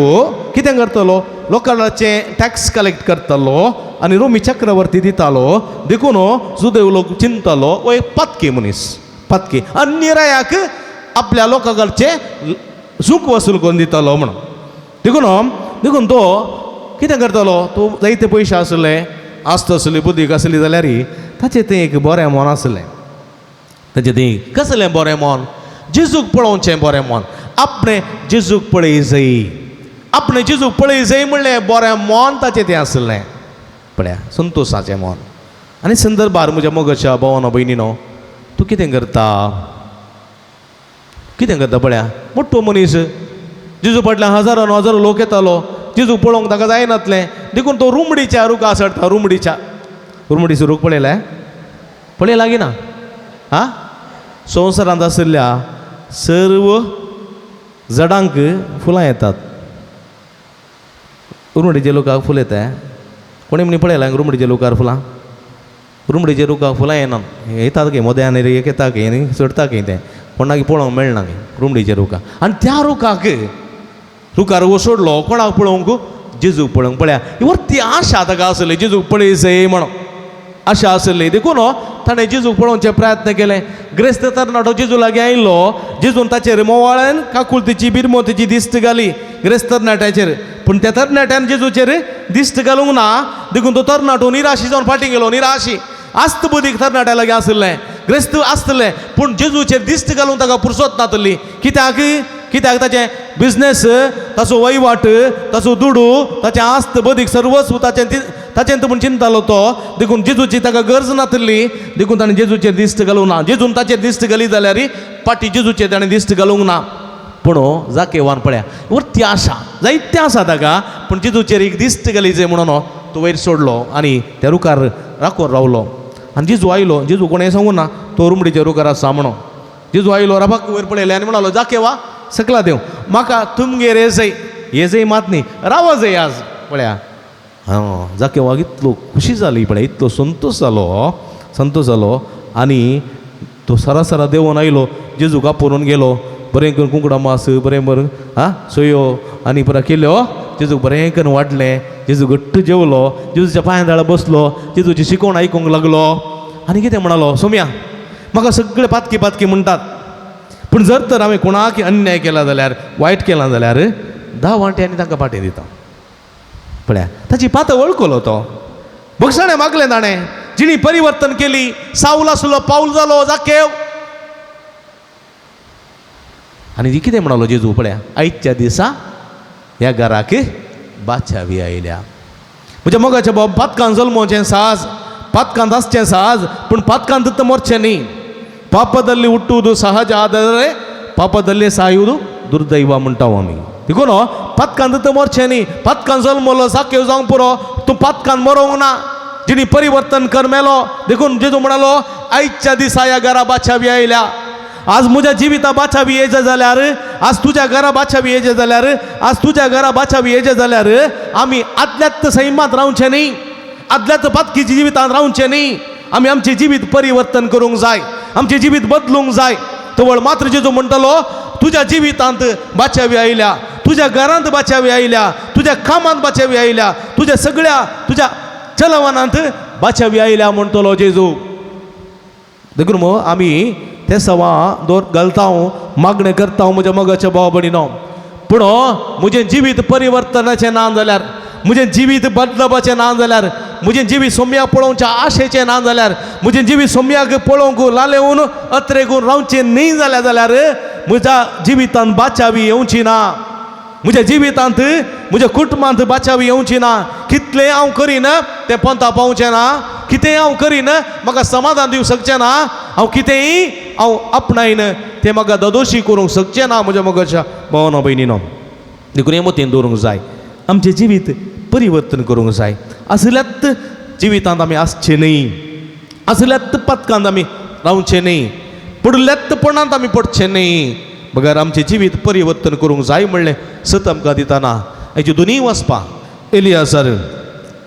कितें करतलो, लोकांचे टॅक्स कलेक्ट करतालो आनी रोमी चक्रवर्ती दितालो. देखून जुदेव लोक चिंततालो हो एक पातकी मनीस, पातकी, अन्यरायाक आपल्या लोकां कडचे सूख वसूल करून दितालो म्हणून. देखून देखून तो कितें करतालो, तो जायते पयशे आसले, आस्त आसली, बुद्दीक आसली जाल्यार ताचें तें एक बरें मन आसलें. ताचें तें कसलें बरें मन? जेजूक पळोवचें बरें मन. आपणें जेजूक पळय जाय, आपणें जेजूक पळय जाय म्हणलें बरें मन ताचें तें आसलें. पळया संतोशाचें मन. आनी संदर्भार म्हज्या मोगाच्या भावानो भयणीनो, तूं कितें करता, कितें करता? पळया मोठो मनीस जेजू फाटल्यान हजारान हजारो लोक येतालो. जेजू पळोवंक ताका जायनातलें. देखून तो रुमडीच्या रुखा चडटा. रुमडीच्या, रुमडीचो रूख पळयलें? पळय लागीं ना. आं संवसारांत आशिल्ल्या सर्व झाडांक फुलां येतात. रुमडीच्या लोकांक फुलां येता. कोणी म्हणी पळयलां रुमडीच्या लोकार फुलां? रुमडीच्या रुखाक फुलां येना, येतात खंय मोद्यान एक येता खंय आनी चडता खंय तें कोणाक पळोवंक मेळना खंय रुमडीच्या रुखाक. आनी त्या रुखाक रुखार वसडलो कोणाक पळोवंक? जेजूक पळोवंक. पळया ही वरती आशा ताका आसली, जेजूक पळय जाय म्हणून आशा आसली. देखून ताणें जेजूक पळोवचे प्रयत्न केले. ग्रेस्त तरणाटो जेजू लागीं आयलो, जेजून ताचेर मोवाळ्यान काकुळतीची बिरमोतीची दिश्ट घाली ग्रेस्त तरणाट्याचेर. पूण त्या तरणाट्यान जेजूचेर दिश्ट घालूंक ना, देखून तो तरणाटो निराशी जावन फाटीं गेलो. निराशी आस्त बुदीक तरणाट्या लागीं आशिल्लें, ग्रेस्त आसतलें, पूण जेजूचेर दिश्ट घालूंक ताका पुरसत नातली. कित्याक? कित्याक ताचें बिजनेस, ताचो वहिवाट, ताचो दुडू, ताचें आस्त बदीक सर्वस्व ताचें ताचें म्हूण चिंतालो तो. देखून जेजूची ताका गरज नातली, देखून ताणें जेजूचेर दिश्ट घालूंक ना. जेजून ताचेर दिश्ट घाली जाल्यार फाटीं जेजूचेर ताणें दिश्ट घालूंक ना. पूण जाकेवान पळया वरती आशा जायते आसा ताका, पूण जेजूचेर एक दिश्ट घाली जाय म्हणून तो वयर सोडलो आनी त्या रुखार राखून रावलो. आनी जेजू आयलो, जेजू कोणें सांगूं ना तो रुमडीच्या रुखार आसा म्हणून. जेजू आयलो, रबाक वयर पळयलें आनी म्हणालो, जाकेवा सकला देव, म्हाका तुमगेर येजय, येजय मात न्ही, राव जय आज. पळया हां जाकेवाक इतलो खुशी जाली, पळय इतलो संतोश जालो, संतोश जालो. आनी तो सरासरा देंवोन आयलो, जेजूक आपोवन गेलो. बरें करून कुंकडा मास बरें बरें आं सोयो आनी परत केल्यो, जेजूक बरें करून वाडलें. जेजू घट्ट जेवलो, जेजूच्या पांया दाळा बसलो, जेजूची शिकवण आयकूंक लागलो. आनी कितें म्हणालो, सोम्या म्हाका सगळे पातकी पातकी म्हणटात, पूण जर तर हांवें कोणाक अन्याय केला जाल्यार, वायट केला जाल्यार 10 वांटे आनी तांकां पाटी दिता. पळया ताची पातां वळखलो तो, बक्षाणें मागलें ताणें, जिणी परिवर्तन केली. सावल आसलो पावल जालो जाकेव. आनी कितें म्हणालो जेजू, पळया आयच्या दिसा ह्या घराक बाचावी आयल्या. म्हज्या मोगाच्या बाब, पातकान जल्मोचें साज, पातकांत आसचें साज, पूण पातकांत तर मरचें न्ही. ಪಾಪದಲ್ಲಿ ಹುಟ್ಟುವುದು ಸಹಜ, ಆದರೆ ಪಾಪದಲ್ಲೇ ಸಾಯುವುದು ದುರ್ದೈವ म्हणटा आमी. देखून पातकान तर मरचें न्ही. पातकान जल्मलो जाकेव जावंक पुरो, तूं पातकान मरोंक ना, जिणी परिवर्तन कर मेलो. देखून जेजू म्हणालो, आयच्या दिसा ह्या घरा बाचावी आयल्या. आज म्हज्या जिविता बाचावी येयचें जाल्यार, आज तुज्या घरा बाचावी येयचें जाल्यार, आज तुज्या घरा बाचावी येयचें जाल्यार आमी आदल्यात सैमांत रावचें न्ही, आदल्यात पातकीच्या जिवितांत रावचें न्ही. आमी आमचें जिवीत परिवर्तन करूंक जाय, आमचें जिवीत बदलूंक जाय. तवळ मात्र जेजू म्हणटलो, तुज्या जिवितांत बाचावी आयल्या, तुज्या घरांत बाचावी आयल्या, तुज्या कामांत बाचावी आयल्या, तुज्या सगळ्या तुज्या चलवनांत बाचावी आयल्या म्हणटलो जेजू. देखून मग आमी ते सवा दोर घालता, मागणें करता म्हज्या मोगाच्या भाव भयणीनो. पूण म्हजें जिवीत परिवर्तनाचें ना जाल्यार, म्हजें जिवीत बदलपाचें ना जाल्यार, म्हजें जिवीत सोम्याक पळोवच्या आशेचें ना जाल्यार, म्हजें जिवीत सोम्याक पळोवंक लालेवन अत्रेगून रावचें न्ही जाल्यार जाल्यार म्हज्या जिवितांत बाचावी येवची ना, म्हज्या जिवितांत म्हज्या कुटुंबांत बाचावी येवची ना. कितलें हांव करीन तें पंता पावचें ना, कितेंय हांव करीन म्हाका समाधान दिवंक शकचें ना, हांव कितेंय हांव आपणायन तें म्हाका ददोशी करूंक शकचें ना म्हज्या मोगाच्या भावना भयणीनो. देखून हें मतीन दवरूंक जाय, आमचें जिवीत परिवर्तन करूंक जाय. आसल्यात जिवितांत आमी आसचें न्ही, आसल्यात पातकांत आमी रावचें न्ही, पडल्यातपणांत आमी पडचें न्ही, बगर आमचें जिवीत परिवर्तन करूंक जाय म्हणलें सत आमकां दितना हेच्यो दोनूय वचपा. एलियासर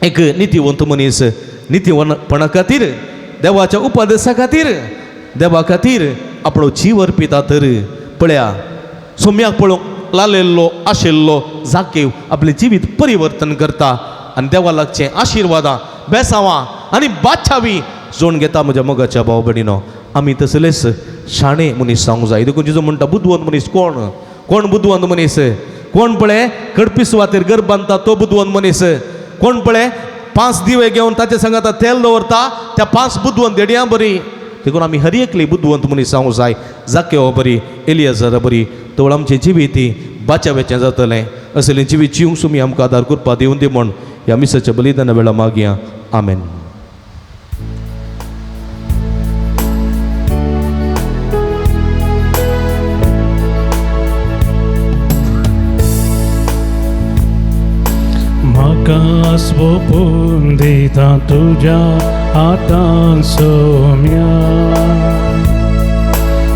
एक नितीवंत मनीस, नितीवंतपणा खातीर, देवाच्या उपदेसा खातीर, देवा खातीर आपलो जीव अर्पिता. तर पळया सोम्याक पळोवंक लालेल्लो आशिल्लो जाकेव आपलें जिवीत परिवर्तन करता आनी देवा लागचें आशिर्वादां, बेसांवां आनी बाचावी जोड घेता. म्हज्या मोगाच्या भाव भयणीनो, आमी तसलेच शाणे मनीस जावंक जाय. देखून जेजू म्हणटा, बुदवंत मनीस कोण? कोण बुदवंत मनीस? कोण पळय कडपी सुवातेर घर बांदता तो बुदवंत मनीस. कोण पळय 5 दिवे घेवन ताचे सांगाता तेल दवरता त्या 5 बुदवंत देडयां बरी. देखून आमी हर एकली बुदवंत मनीस जावंक जाय. जाकेवा बरी, एलियाजरा बरी, तवळ आमचें जिवीत बाचावेचें जातलें. असलें जिवीत जिवंक सुमी आमकां आदार करपा दिवन दी म्हूण ह्या मिसाच्या बलिदाना वेळा मागया. आमेन. म्हाका सोंपून दिता तुज्या हातान सोम्या,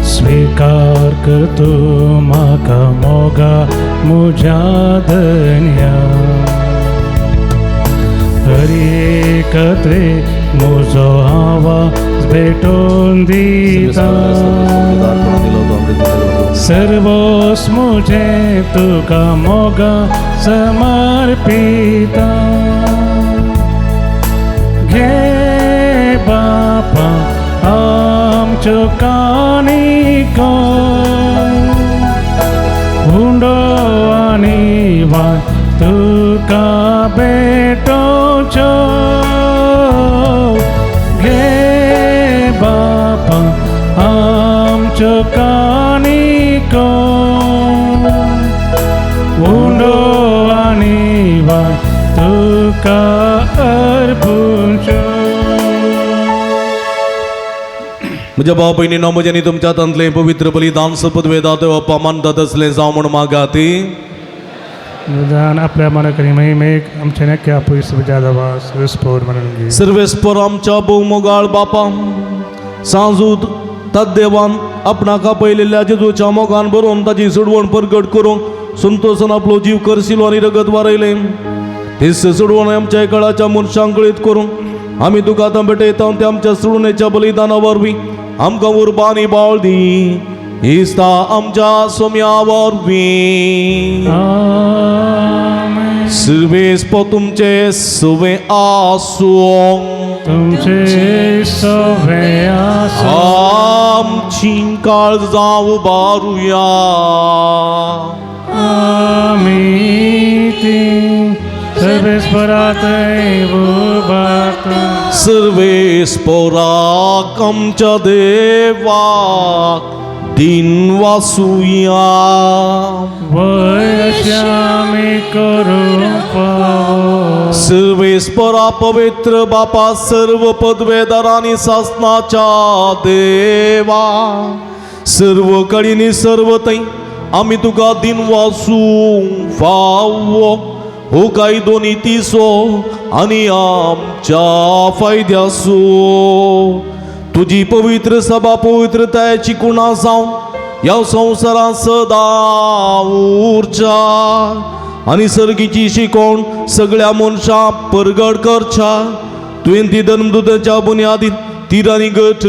स्वीकार कर तूं म्हाका मोगा म्हज्या धन्या. हर एकत्रे म्हजो आवाज भेटोवन दिता, सर्वोच्च कोस मुझे तुका मोगा समर्पिता. घे बापा आमच्यो काणिको, उंडो आनी वाय तुका भेटोवच्यो. घे बापा आमच्यो काणिको, उंडो आनी वाय तुका अर्पुच्यो. म्हज्या भाव भयणीनो, म्हज्या आनी तुमच्या हातांतलें पवित्र बलिदान सपदवेदा देव मानतात असलें जावं म्हूण मागाती. निदान आपल्या मनाकरी महिमेक आमच्या नक्या पयस जादवास विस्फोट म्हणून घे. सर्वेस्पर आमच्या भोवमोगाळ बापा, सांजूत तद्देवान आपणाक आपयलेल्या जेजूच्या मोगान बरोवन ताची सोडवण परगट करूंक संतोसान आपलो जीव करसिलो आनी रगत वारयलें. तेच सोडवण आमच्या कळाच्या मनशांक कळीत करूंक आमी तुका आतां भेटयता. ते आमच्या सोडवणेच्या बलिदाना वरवीं आमकां उर्बा आनी बाळ दी, इस्ता आमच्या सोम्या वरवीं. आमेन. सर्वेस्पर तुमचे सवे आसूं. तुमचे सवे आसूं. आमची काळजां उबारुया. आमी ती सर्वेस्परातय उबारता. सर्वेस्पराक आमच्या देवाक दिन वासुया. वय अशें आमी करूंक फावो. सर्वेस्परा पवित्र बापा, सर्व पदवेदारांनी सासनाच्या देवा, सर्व कडीनी सर्व थंय आमी तुका दिन वासूंक फावो हो कायदो नितीचो आनी आमच्या फायद्याचो. तुजी पवित्र सभा पवित्रतायेची कुणा जावन ह्या संवसारांत सदां उरच्या आनी सर्गीची शिकोवण सगळ्या मनशां परगट करच्या. तुवें ती धर्मदुताच्या बुन्यादीत तिरांनी गट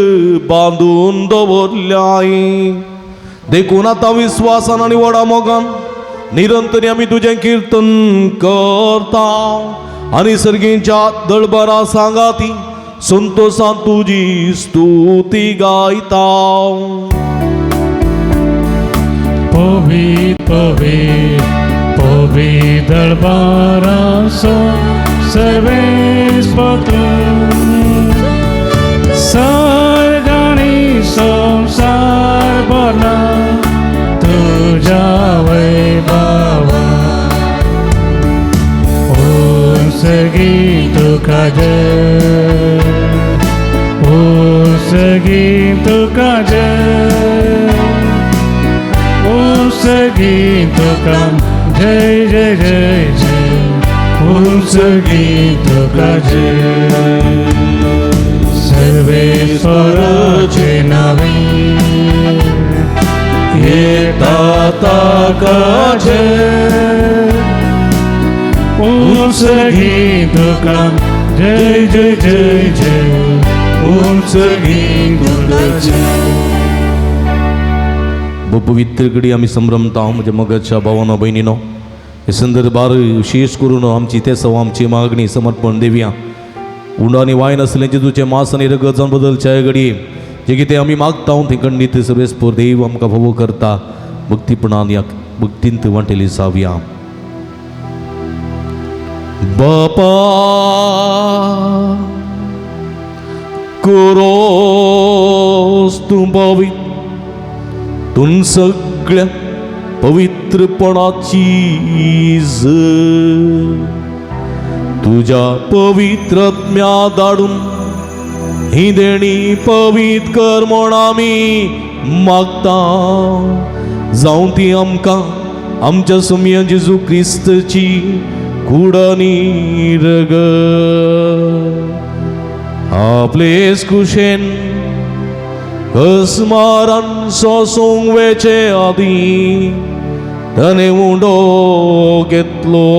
बांदून दवरल्याय. देखून आतां विस्वासान आनी व्हडा मोगान निरंतरी आमी तुजें किर्तन करता आनी सर्गीच्या दळबरा सांगाती संतोसान तुजी स्तुती गायता. पवित पवित पवित दळबारासो सर्वेस्पर तूं, सर्ग आनी संवसार भरला तुज्या वैभवा. उंचगी तुका जय, उंचगी तुका जय, उंचगी तुका जय जय जय जय, उंचगी तुका जय. सर्वेस्पराचे नावे येता ताका जय, उंचगी तुका जय जय जय जय, उंचगी तुका जय. पवित्र घडी आमी संभ्रमता. म्हज्या मगाच्या भावानो भयणीनो, हे संदर्भार विशेष करून आमची तेसव आमची मागणी समर्पण देवया. उंडो आनी वायन आसलें जेजूचें मांस आनी रगत जावन बदलच्या घडये जे कितें आमी मागता थंय खंडीत सर्वेस्पर देव आमकां फावो करता. भक्तीपणान ह्या भक्तींत वांटेली जावया. बापा कोरोस तूं पवित्र, तूं सगळ्या पवित्रपणाची तुज्या पवित्रत्म्या धाडून ही देणी पवित्र कर म्हण आमी मागता. जावं ती आमकां आमच्या सुमया जेजू क्रिस्तची कूड आनी रगत आपलेच कुशेन अस्मारान सोसूंक वेचे आदीं ताणें उंडो घेतलो.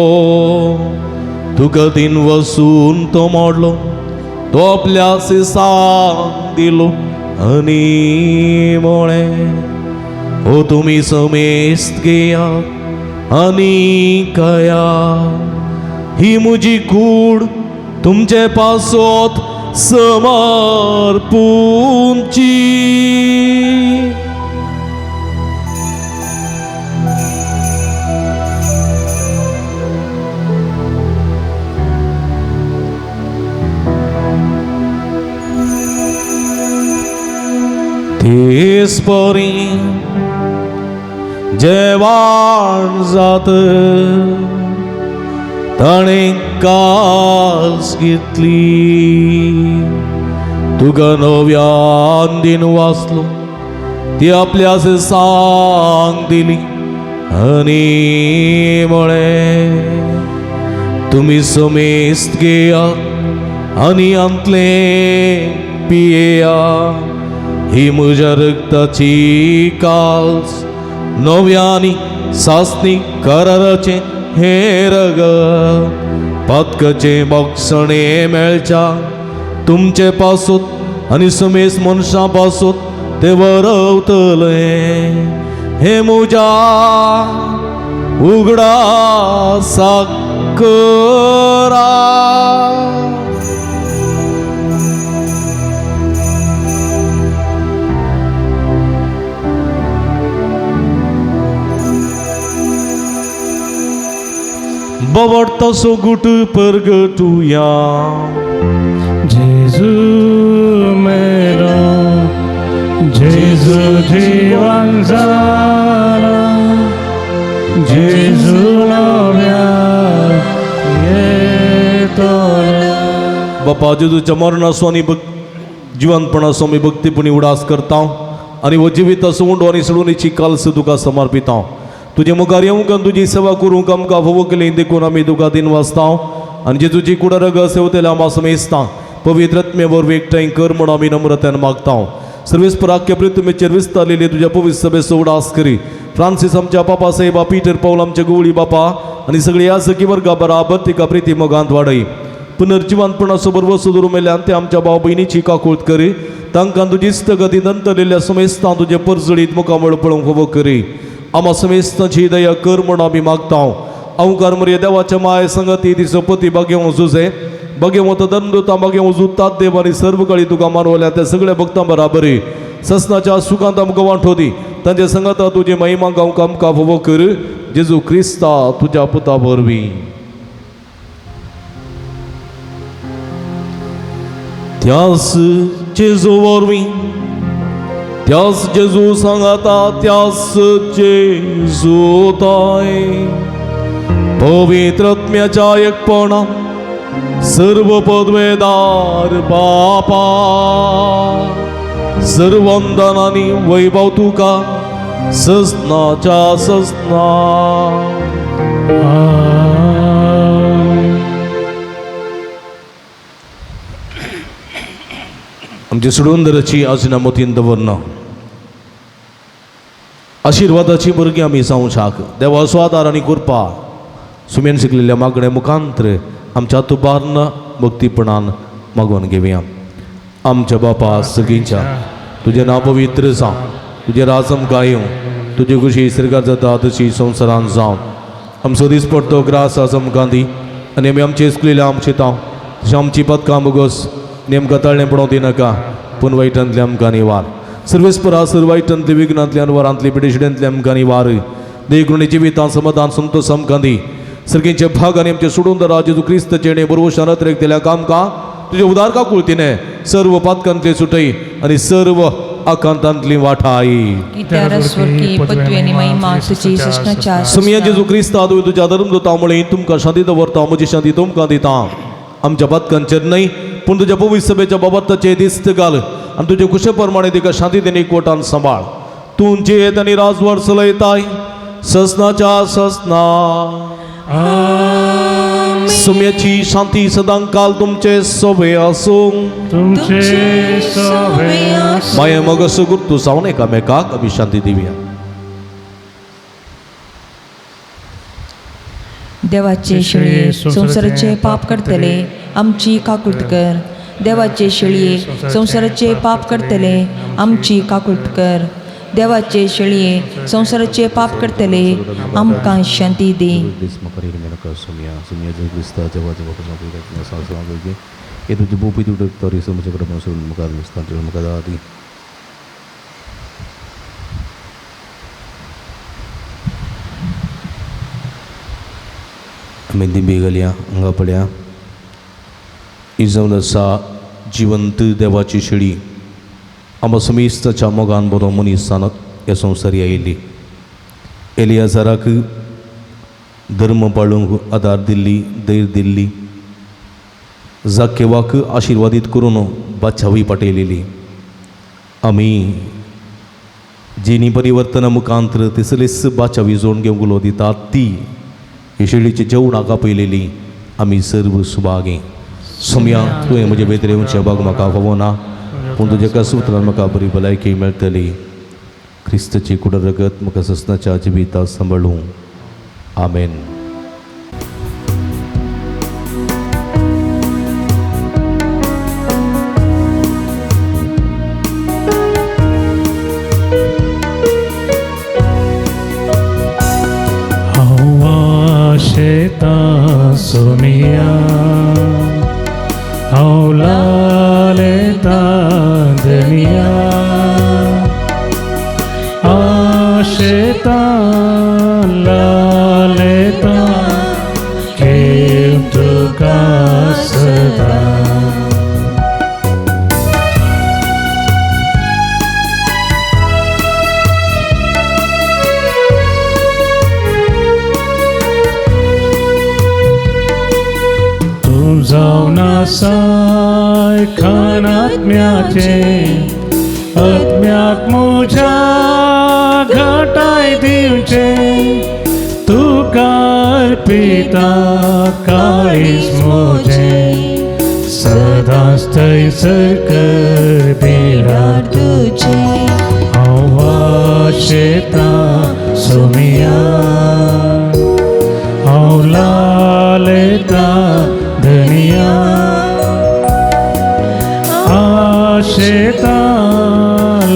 तुका दिन वसून तो मोडलो, तो आपल्या सिसांक दिलो आनी म्हळें, ओ तुमी समेस्त घेयात आनी खाया, ही म्हजी कूड तुमचे पासत समर्पूंची. तेच परी जेवण जात ताणें कास घेतली, तुका नव्यान दिन वाचलो, ती आपल्या सांग दिली आनी म्हळें, तुमी समेस्त घेयात आनी आंतलें पियेया, ही म्हज्या रक्ताची काल्स नव्यानी सासणी कराराचें हें रगत, पातकाचें बक्षणें मेळच्या तुमचे पासूत आनी समेस्त मनशां पासूत तें वरवतलें. हें म्हज्या उगडासाक करा. बवडतो सोगुट परगटुया. जेजू मेलो, जेजू जिवन जाला, जेजू नव्या येतलो. बापा जेजूच्या मरणाचो आनी जिवंतपणाचो आमी भक्तीपणी उडास करता आनी हो जिविताचो उंडो आनी सोडूनीची काल्स तुका समर्पिता. तुजे मुखार येवंक आनी तुजी सेवा करूंक आमकां फावो केली देखून आमी तुका दिन वाचता आनी जेजूची कुडा रगत सेवतेल्या आमा समेस्ता पवित्र आत्मे वरवीं एकठांय कर म्हूण आमी नम्रतेन मागता. सर्वेस्पर आख्या पृथ्वीचेर विस्तारलेली तुज्या पवित्र सभेचो उडास करी. फ्रांसीस आमच्या पापा साहेबा, पीटर पावल आमच्या गुवळी बापा आनी सगळी याजकी वर्गा बराबर तिका प्रिती मोगांत वाडय. पुनर्जिवंतपणाचो बरवसो दवरून मेल्यान ते आमच्या भाव भयणीची काकूळत करी. तांकां तुजी इश्टगती नंतरलेल्या समेस्तां तुजे परजळीत मुखामळ पळोवंक फावो करी. आमा समेस्तांची दया कर म्हूण आमी मागता. अवकार मरिया देवाच्या माय संगती तिचो पती भाग्यवंत जुजे भाग्यवंत धर्मदूतां भाग्यवंत जुतात देव आनी सर्व काळी तुका मानवल्या त्या सगळ्या भक्तां बराबरी ससनाच्या सुखांत आमकां वांटो दी. तांच्या संगता तुजी महिमा गावंक आमकां फावो कर. जेजू क्रिस्ता तुज्या पुता वरवीं. त्यास जेजू वरवीं, त्यास जेजू सांगाता, त्यास जेजू ताय पवित्र आत्म्याच्या एकपणा सर्व पदवेदार बापा, सर्वंदन आनी वैभव तुका ससनाच्या ससना. आमचे सोडून आजना मतीन दवरना आशिर्वादाची भुरगीं आमी जावंक देवाचो आदार आनी कृपा सुमेन शिकलेल्या मागण्या मुखांत्र आमच्या तुबार्न भक्तीपणान मागोवन घेवया. आमच्या बापा सगळींच्या तुजें नांव पवित्र जावं, तुजें राज आमकां येवं, तुजी खुशी सर्गात जाता तशी संवसारांत जावं. आमचो दीस पडतो ग्रास आज आमकां दी आनी आमी आमचे चुकलेल्या आमचे तांव तशें आमची पदकां बोगस नेमकां तळणें पडोवंक दिनाका, पूण वायटांतले आमकां निवार. सर्वेस्परा सर वायटांतली विघ्नांतली अनवरांतली पिडेशिड्यांतली आमकां निवार. देखून जिवितां समाधान संतोष आमकां दी. सर्गींचे भाग आनी आमचे सोडून दरा जेजू क्रिस्त जेणे बरोबर अत्रेक दिल्या कामकां तुजे उदार का कुळतीने सर्व पातकांतले सुटई आनी सर्व आकांतांतली वाठाई. सुमिया जेजू क्रिस्ता तुवें तुज्या धर्मदूता मुळे तुमकां शांती दवरता, म्हजी शांती तुमकां दिता. आमच्या पातकांचेर न्हय पूण तुज्या पवित्र सभेच्या बाबताचे दिस्त घाल आनी तुजे कुशे प्रमाणे तिका शांती दिनी कोटान सांबाळ. तूं जियेत आनी राजवाड चलयताय ससनाच्या ससना. सुम्याची शांती सदांकाल तुमचे सोबे आसूं. तुमचे सोबे आसूं. माये मग सुगुर्तू जावन एकामेकाक आमी शांती दिवया. देवाचे शेळये संवसाराचे पाप करतले आमची काकूट कर. देवाचे शेळये संवसाराचे पाप करतले आमची काकूट कर. देवाचे शेळये संवसाराचे पाप करतले आमकां शांती दी. आमी दिंबी घालया हांगा पळया ही जावन आसा जिवंत देवाची शेळी. आमकां समेस्ताच्या मोगान बरो मनीसान ह्या संवसारी आयिल्ली. एलियाजाराक धर्म पाळूंक आदार दिल्ली, धैर्य दिल्ली, जाकेवाक आशिर्वादीत करून बादशावी पाटयलेली. आमी जिनी परिवर्तना मुखांतर तिसलीच बाचावी जोड घेवंक उलो दितात ती ही शेळीची जेवणाक आपयलेली. आमी सर्व सुभागी. सोम्या तुवें म्हजे भितर येवचें बाग म्हाका फावो ना, पूण तुज्या कसुत्रान म्हाका बरी भलायकी मेळटली. क्रिस्ताची कुड रगत म्हाका ससनाच्या जिविता सांबाळूं. आमेन. सोमिया हांव लालेता धनिया आशेता लालेता घेव तुका सदां. जावन आसाय खान आत्म्याचे आत्म्याक म्हज्या घटाय दिवचे तुका अर्पिता काळीज म्हजें सदांच थंयसर कर बिराड तुजें. हांव आशेतां सोमिया हांव लालेतां धनिया आशेतां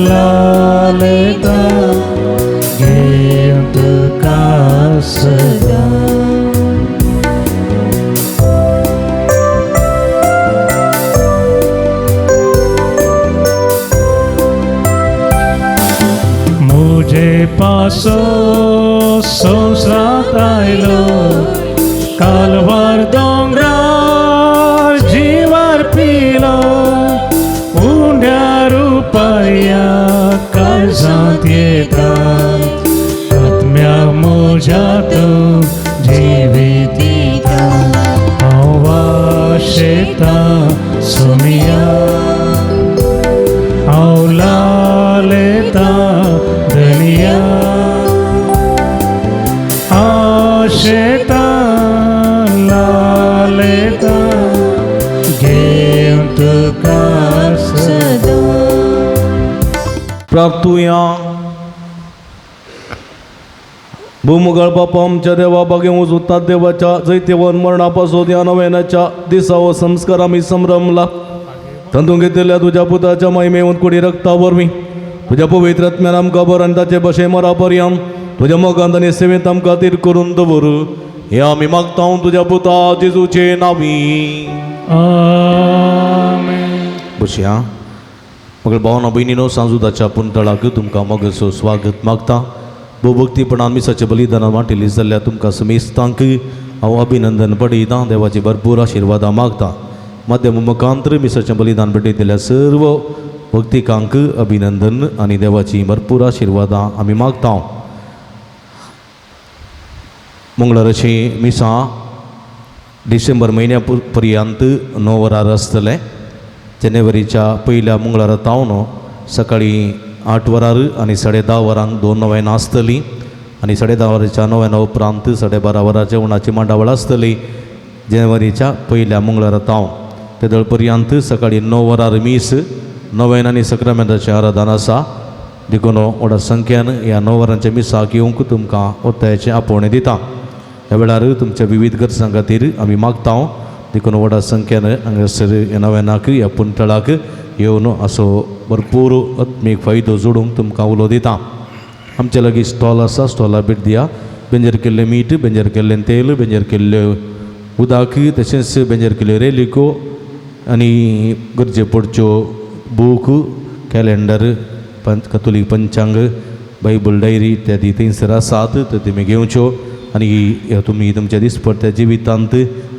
लालेतां घेवन तुका सदां. मुझे पासो संवसारांत आयलो कालवार दोंगरार जिवार पिलो उंड्या रुपया काळजांत येता आत्म्या म्हज्या तूं जिवीत दिता. हांव आशेतां सोमिया हांव लालेतां धनिया आशेतां लालेतां घेवन तुका सदां. प्रार्थुया. भूमुगाळ बापा आमच्या देवा बागे वचून देवाच्या जैतेवन मरणापासून ह्या नव्यानाच्या दिसा हो संस्कार आमी संभ्रमला. तातूंत घेतिल्ल्या तुज्या पुताच्या महिमेवन कुडी रक्ता वरवीं तुज्या पवित्र आत्म्यान आमकां बरो आनी ताचे भशेन मरा पर्यंत तुज्या मोगांत आनी सेवेंत आमकां तीर करून दवर. हे आमी मागता तुज्या पुता जेजूचे नांवी. आमेन. बसया. मगळ भावना भयणीनो, सांजुदाच्या पुंतळाक तुमकां मोगाचो स्वागत मागता. भोवभक्तीपणान मिसाचें बलिदानान वांटिल्ली जाल्यार तुमकां समेस्तांक हांव अभिनंदन पडयतां. देवाची भरपूर आशिर्वादां मागता. माध्यम मुखांतर मिसाचें बलिदान भेटयतल्या सर्व भक्तिकांक अभिनंदन आनी देवाची भरपूर आशिर्वादां आमी मागता. मंगळाराची मिसां डिसेंबर म्हयन्या पर्यंत 9 वरार आसतलें. जानेवारीच्या पयल्या मंगळारा तावन सकाळीं 8 वरार आनी 10:30 वरांक 2 नव्यान आसतली आनी 10:30 वरांच्या नव्याना उपरांत 12:30 वरां जेवणाची मांडावळ आसतली. जानेवारीच्या पयल्या मंगळारा तावन तेदळ पर्यंत सकाळीं 9 वरार मीस, नव्यान आनी सक्रामेंताचें आराधन आसा. देखून व्हडा संख्यान ह्या 9 वरांच्या मिसाक येवंक तुमकां ओत्तायेचें आपोवणें दिता. ह्या वेळार तुमच्या विविध गरजां खातीर आमी मागता. देखून व्हडा संख्यान हांगासर ह्या नव्यानाक ह्या पुंतळाक येवन असो भरपूर आत्मीक फायदो जोडूंक तुमकां उलो दिता. आमचे लागीं स्टॉल आसा, स्टॉला भेट दिया. बेंजर केल्लें मीठ, बेंजर केल्लें तेल, बेंजर केल्लें उदक, तशेंच बेंजर केल्ल्यो रेलिको आनी गरजे पडच्यो बूक, कॅलेंडर, कथोलीक पंचांग, बायबल डायरी इत्यादी थंयसर आसात, त्यो तुमी घेवच्यो आनी तुमी तुमच्या दिसपडत्या जिवितांत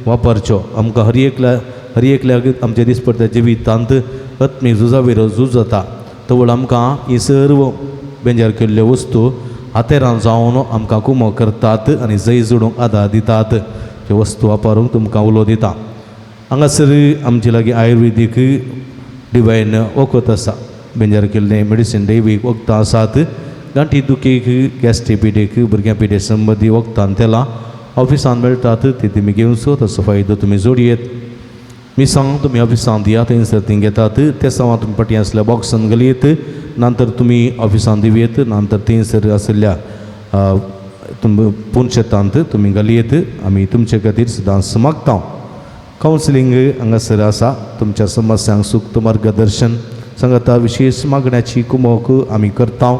वापरच्यो. आमकां हर एकल्याक आमच्या दिसपडत्या जिवितांत आत्मीक झुजा विरोध झूज जाता, तवळ आमकां ही सर्व बेंजार केल्ल्यो वस्तू हातेरां जावन आमकां कुमो करतात आनी जय जोडूंक आदार दितात. त्यो वस्तू वापरूंक तुमकां उलो दिता. हांगासर आमचे लागीं आयुर्वेदीक डिवायन वखद आसा, बेंजार केल्लें मेडिसीन दैवीक वखदां आसात. गांठी दुखीक, गॅस्ट्री पिडेक, भुरग्यां पिडे संबंदी वखदां तेलां ऑफिसान मेळटात, ती तुमी घेवचो, ताचो फायदो तुमी जोडयेत. मिसांग तुमी ऑफिसान दिया, थंयसर ती घेतात. ते सवां तुमी फाटीं आसल्या बॉक्सान घालयेत, नंतर तुमी ऑफिसान दिवयेत, नंतर थंयसर आशिल्ल्या तुम पुनशेतांत तुमी घालयेत. आमी तुमचे खातीर सदांच मागता. कावन्सिलींग हांगासर आसा, तुमच्या समस्यांक सूक्त मार्गदर्शन सांगता, विशेश मागण्याची कुमोक आमी करता.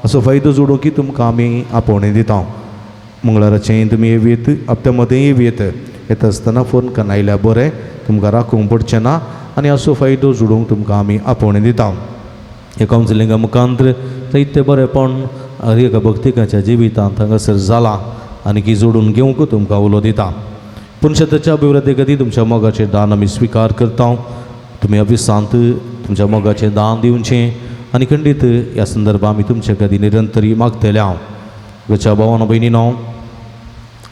असो फायदो जोडूं की तुमकां आमी आपोवणें दिता. मंगळाराचें तुमी येवयेत, हप्त्या मदें येवयेत. येता आसतना फोन कन्न आयल्यार बरें, तुमकां राखूंक पडचें ना आनी असो फायदो जोडूंक तुमकां आमी आपोवणें दिता. ह्या कावन्सिलिंगा मुखांत जायते बरेंपण हर एका भक्तिकाच्या जिवितांत हांगासर जालां आनी की जोडून घेवंक तुमकां उलो दिता. पुनशताच्या अभिवृद्धी खातीर तुमच्या मोगाचें दान आमी स्विकार करता. तुमी अभिसांत तुमच्या मोगाचें दान दिवचें आनी खंडीत ह्या संदर्भात आमी तुमचे खातीर निरंतरी मागतले. हांव घरच्या भावान भयणीनो,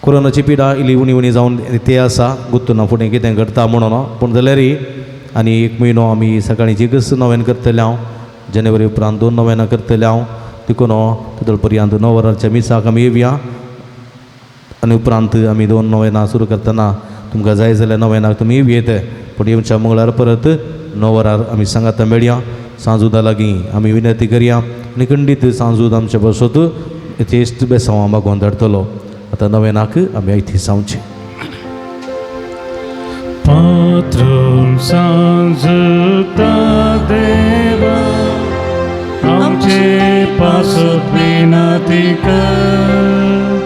कोरोनाची पिडा इल्ली उणी उणी जावन ते आसा, गुत्तूना फुडें कितें घडटा म्हणून, पूण जाल्यारय आनी एक म्हयनो आमी सकाळीं एकच नव्यान करतले. हांव जानेवारी उपरांत 2 नव्यानां करतले. हांव देखून तेदोळ पर्यंत 9 वरांच्या मिसाक आमी येवया आनी उपरांत आमी 2 नव्यानां सुरू करतना तुमकां जाय जाल्यार नव्यानाक तुमी येवयेत, पूण येवच्या मंगळार परत 9 वरार आमी सांगाता मेळया. सांजुदा लागीं आमी विनंती करया आनी खंडीत सांजूद आमचे बसत यथेश्ट बेसांव मागोवन धाडटलो. आतां नव्यानाक आमी आयती जावचें. पात्रून सांजुता देवा आमचे पासत विनंती कर.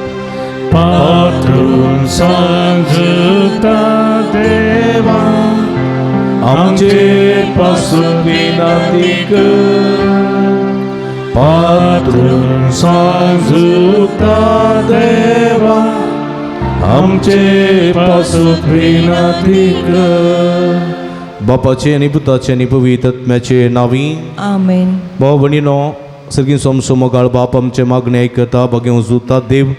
पात्रून सांजुता देवा आमचे पासत विनंती कर. पात्रून सांजुता देवा आमचे पासत विनंती कर. बापाचे आनी पुताचे आनी पवित्र आत्म्याचे नांवी आमेन. भाव भयणीनो, सर्गीं सोमसो मोगाळ बाप आमचे मागणें आयकता. बगें जुता देव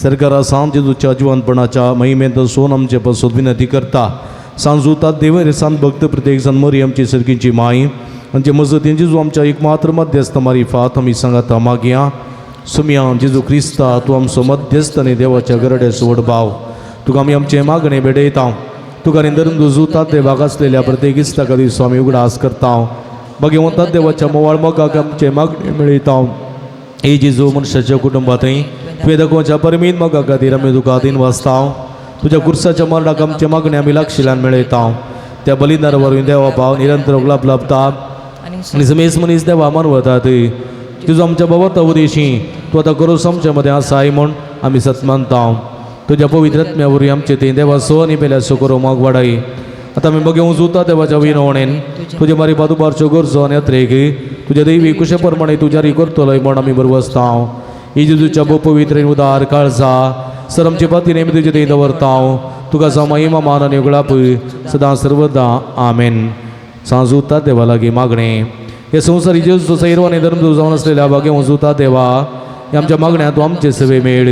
सरकारा सांज जेजूच्या जिवंतपणाच्या महिमेंत सोन आमचे पासत विनंती करता. सांजुता देव रे सांत भक्त प्रत्येक जाण मरी आमची सर्गींची माई आमचे मजतीन जेजू आमच्या एक मात्र मध्यस्थ मारिफात आमी सांगाता मागया. सुमया जेजू क्रिस्ता, तूं आमचो मध्यस्थ आनी देवाच्या गरड्याचो व्हड भाव, तुका आमी आमचें मागणें भेटयता. तुका आनी धर्म जुता देवाक आसलेल्या प्रत्येक इस्ता खातीर स्वामी उगडास करता. भगवंता देवाच्या मोवाळ मोगाक आमचें मागणें मेळयता. हे जेजू, मनशाच्या कुटुंबांतय तुवें दाखोवच्या परमीत मोगा खातीर आमी तुका दिन वाचता. तुज्या कुर्साच्या मरणाक आमचें मागणें आमी लागशिल्ल्यान मेळयता. त्या बलिदाना वरवीं देवा भाव निरंतर लाभ लाभता आनी समेस मनीस देवा मानवतात. तुजो आमच्या बाबत उदेशी तूं आतां करूस आमच्या मदें आसाय म्हूण आमी सत मानता. तुज्या पवित्र आत्म्या वरवीं आमचे थंय देवाचो आनी पेल्याचो करूं मोग वाडाय. आतां आमी बगेवं जुता देवाच्या विनवणेन तुजे मारी बादुबारच्यो गरजो आनी अत्रेक तुज्या दैवी कुशे प्रमाणे तूं जारी करतलोय म्हूण आमी बरोबर आसता. ही जेजूच्या भोव पवित्र उदार काळजा सर आमचे पाती नेमी तुजे थंय दवरता. तुका जावं महिमा मान आनी उगडाप सदां सर्वदा. आमेन. सांजुता देवा लागीं मागणें. हे संवसारी जेजूचो सैरव आनी धर्म जावन आसलेल्या बागेवं जुता देवा, हे आमच्या मागण्या तूं आमचे सेवे मेळ.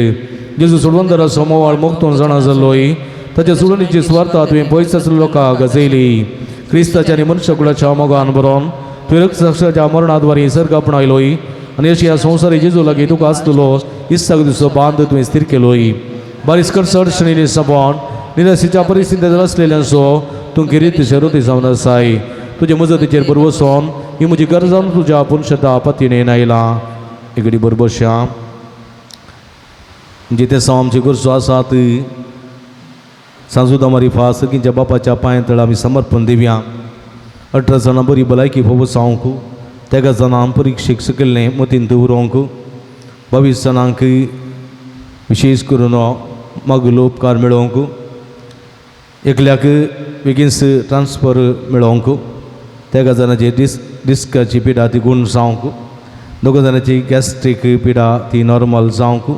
जेजू सोडवंदराचो मोवाळ मोगतून जाणा जाल्लोय, ताच्या सोडणीची स्वार्था तुवें पयस आसलेल्या लोकांक गजयली. क्रिस्ताच्या आनी मनशाकुळाच्या मोगान बरोवन तुवें रक्षाच्या मरणाद्वारे सर्ग आपणायलोय आनी अशी ह्या संवसारी जेजू लागीं तुका आसतलो इस्साक दिसो बांद तुवें स्थिर केलोय. बारीस कडसड शणिल्ली सपोन निराशेच्या परिस्थितींत आसलेल्यांचो तूं किरीत शरुती जावन आसाय. तुजे मजतीचेर बरवसोन ही म्हजी गरजान तुज्या पुनशता पतीने आयलां. एगडी बरबश्या जिथे साव आमची गरजो आसात सांजुदा मारी फास किंच्या बापाच्या पांया तळ आमी समर्पण दिवया. 18 जाणां बरी भलायकी फोव सावंक, तेगा जाणां परिक्षेक सकयल्लें मतींत उरोवंक 22 जाणांक विशेश करून मागुलो उपकार मेळोवंक एकल्याक बेगीनस ट्रान्सफर मेळोवंक तेगा जाणांची डिस्काची पिडा ती गूण जावंक दोगा जाणांची गॅस्ट्रीक पिडा ती नॉर्मल जावंक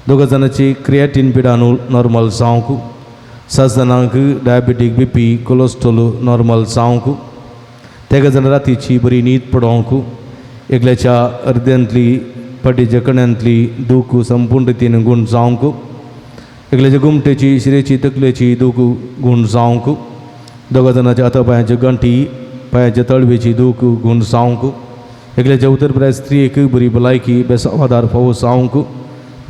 दोगा जाणांची क्रिएटीन पिडा नॉर्मल जावंक 7 जाणांक डायबेटीक बीपी कोलेस्ट्रॉल नॉर्मल जावंक तेगा जाणां रातीची बरी न्हीद पडोवंक एकल्याच्या अर्द्यांतली फाटीच्या कण्यांतली दूख संपूर्ण रितीन गूण जावंक एकल्याच्या गुमटेची शिरेची तकलेची दूख गूण जावंक दोगा जाणांच्या हाता पांयाच्या गांठी पांयाच्या तळवेची दूख गूण जावंक एकल्याच्या उत्तर प्राय स्त्रियेक बरी भलायकी बेसावादार फावो जावंक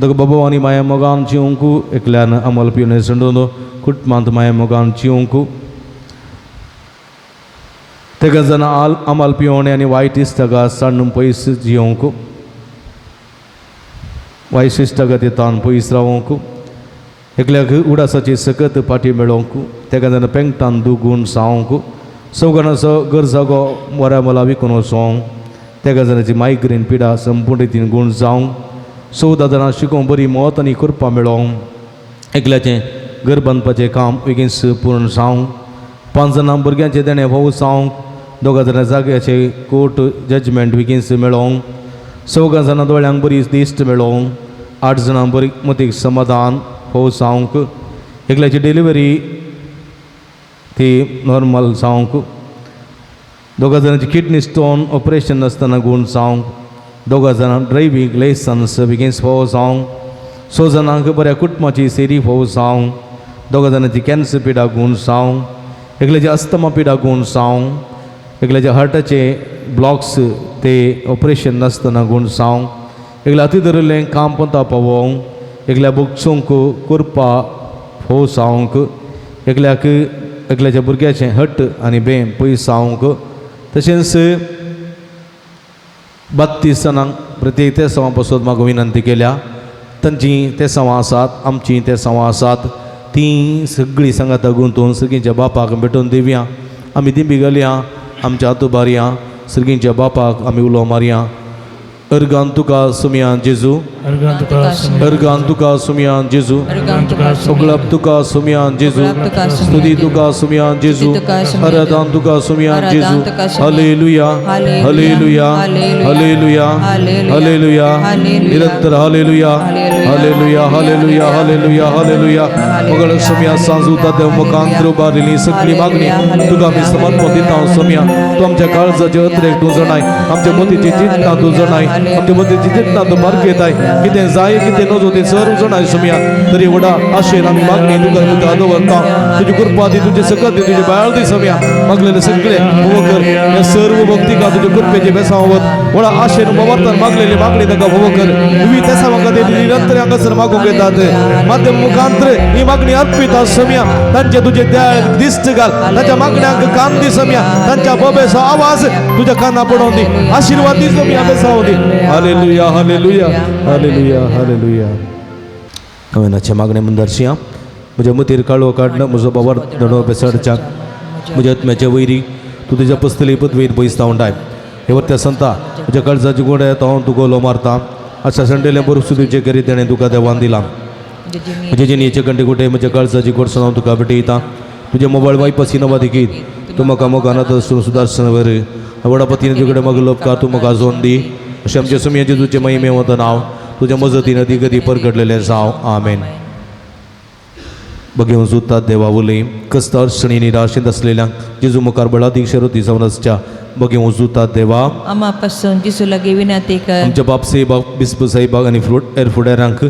दोग बाबा आनी माया मोगान जिवंक एकल्यान अमल पिवणे संडोन कुटुंबांत माया मोगान जिवंक तेगा जाणां आल अमल पिवणे आनी वायट इश्टागा साणून पयस जिवंक वायट इश्टागा ते पयस रावंक एकल्याक उडासाची सकत पाटी मेळोवंक तेका जाणां पेंगटान दुगून जावंक सवगणाचो घर जागो बऱ्या मोला विकून वचोंक तेका जाणांची मायग्रेन पिडा संपूर्ण रितीन गूण जावंक 14 जाणां शिकोवंक बरी मत आनी कृपा मेळोवंक एकल्याचें घर बांदपाचें काम बेगीन पूर्ण जावंक 5 जाणां भुरग्यांचें देणें फावो जावंक 2 जाणां जाग्याचे कोर्ट जजमेंट बेगीन मेळोवंक 4 जाणां दोळ्यांक बरी दिश्ट मेळोवंक 8 जाणां बरी मतीक समाधान फावो जावंक एकल्याची डिलिव्हरी ती नॉर्मल जावंक 2 जाणांची किडनी स्टोन ऑपरेशन नासतना गूण जावंक 2 जाणां ड्रायव्हींग लायसन्स बेगीन फावो जावंक 6 जाणांक बऱ्या कुटुंबाची सेरी फावो जावंक 2 जाणांची कॅन्सर पिडा गूण जावंक एकल्याची अस्तमा पिडा गूण जावंक एकल्याच्या हार्टाचे ब्लॉक्स ते ऑपरेशन नासतना गूण जावंक एकल्या हाती धरिल्लें काम पंता पावोवंक एकल्या बोगसूंक करपा फावो जावंक एकल्याक एकल्याच्या भुरग्याचें हट आनी बें पयस जावंक तशेंच 32 जाणांक प्रत्येक तेसांवां पासून म्हाका विनंती केल्या तांचीं तेसांवां आसात आमचीं तेसांवां आसात तीं सगळीं सांगाता गुंतून सगळींच्या बापाक भेटोवन दिवया आमी दिंबी घालया आमच्या हातू बारया सगळींच्या बापाक आमी उलो मारया अर्गान तुका सुमयान जेजू अर्गान तुका सुमयान अर्गान तुका सुमयान जेजू सगळप तुका सुमयान जेजू स्तुती तुका सुमयान जेजू आराधन तुका सुमयान जेजू. Hallelujah hallelujah hallelujah hallelujah निरंतर hallelujah hallelujah hallelujah hallelujah hallelujah. मगळ Somaiya सांजूता देव मुखांतर उबारिल्ली सगळी मागणी तुका आमी समर्पण दिता सुमया. तूं आमच्या काळजाचे अत्रेक तूं जाणाय, आमच्या मतीची चिंता तूं जाणाय, आमच्या मतीची चिंता तूं मार्केताय, कितें जाय कितें नजो तें सर्व जाणाय सुमया. तरी व्हडा आशेन आमी मागणी तुका मुखार दवरता. तुजी कृपा दी, तुजी सकत दी, तुजी बायल दी सुमया. मागलेले सगळे भोव कर ह्या सर्व भक्तिका तुज्या कृपेचे बेसावत व्हडा आशेन बोवार्तान मागलेली मागणी तांकां भोव कर. विविध तेसांवां खातीर निरंतर हांगासर मागूंक येतात माध्यम मुखांतर ही मागणी अर्पिता सुमया. तांचे तुजे दयाळ दिश्ट घाल, तांच्या मागण्यांक कान दी सुमया, तांच्या बोबेचो आवाज तुज्या काना पडोवन दी, आशिर्वाद दी सुमया, बेसावं दी. Hallelujah hallelujah hallelujah hallelujah. हांवें नाचे मागणें मुंदरशिया म्हज्या मतीर काळो काडणं म्हजो बाबर दणो बेसडच्या म्हज्या आत्म्याच्या वैरी तूं तुज्या पसतली पदवीर पयस उंडाय हे वरत्या संता म्हज्या काळजाची गोड येता हांव तुका उलो मारता. आशा संडेलें बरोबर तुजें करीत तेणें तुका देवान दिलां. म्हज्या जिणेचे कंटे कुटे म्हज्या काळजाची गोडसाण हांव तुका भेटयता. तुज्या मोबायल वायपासी नवा देखीत तूं म्हाका मोगान आसून सुदारसन वर व्हडा पतीन तुजे कडेन म्हाका उपकार तूं म्हाका जोन दी. अशें आमच्या सुमया जेजूचें महिमे वता नांव तुज्या मजतीन ती गती परगटलेलें जावं. आमेन. बघेवन सुतात देवा उलय कस्त अडचणी निराशेंत आसलेल्यांक जेजू मुखार बळादीक शरती जावन आसच्या बघेवन सुतात देवा आमा पासून जेजू लागीं विनंती कर. आमच्या बापसे बाब बिस्प साहेबाक आनी फ्रूट एर फुडारांक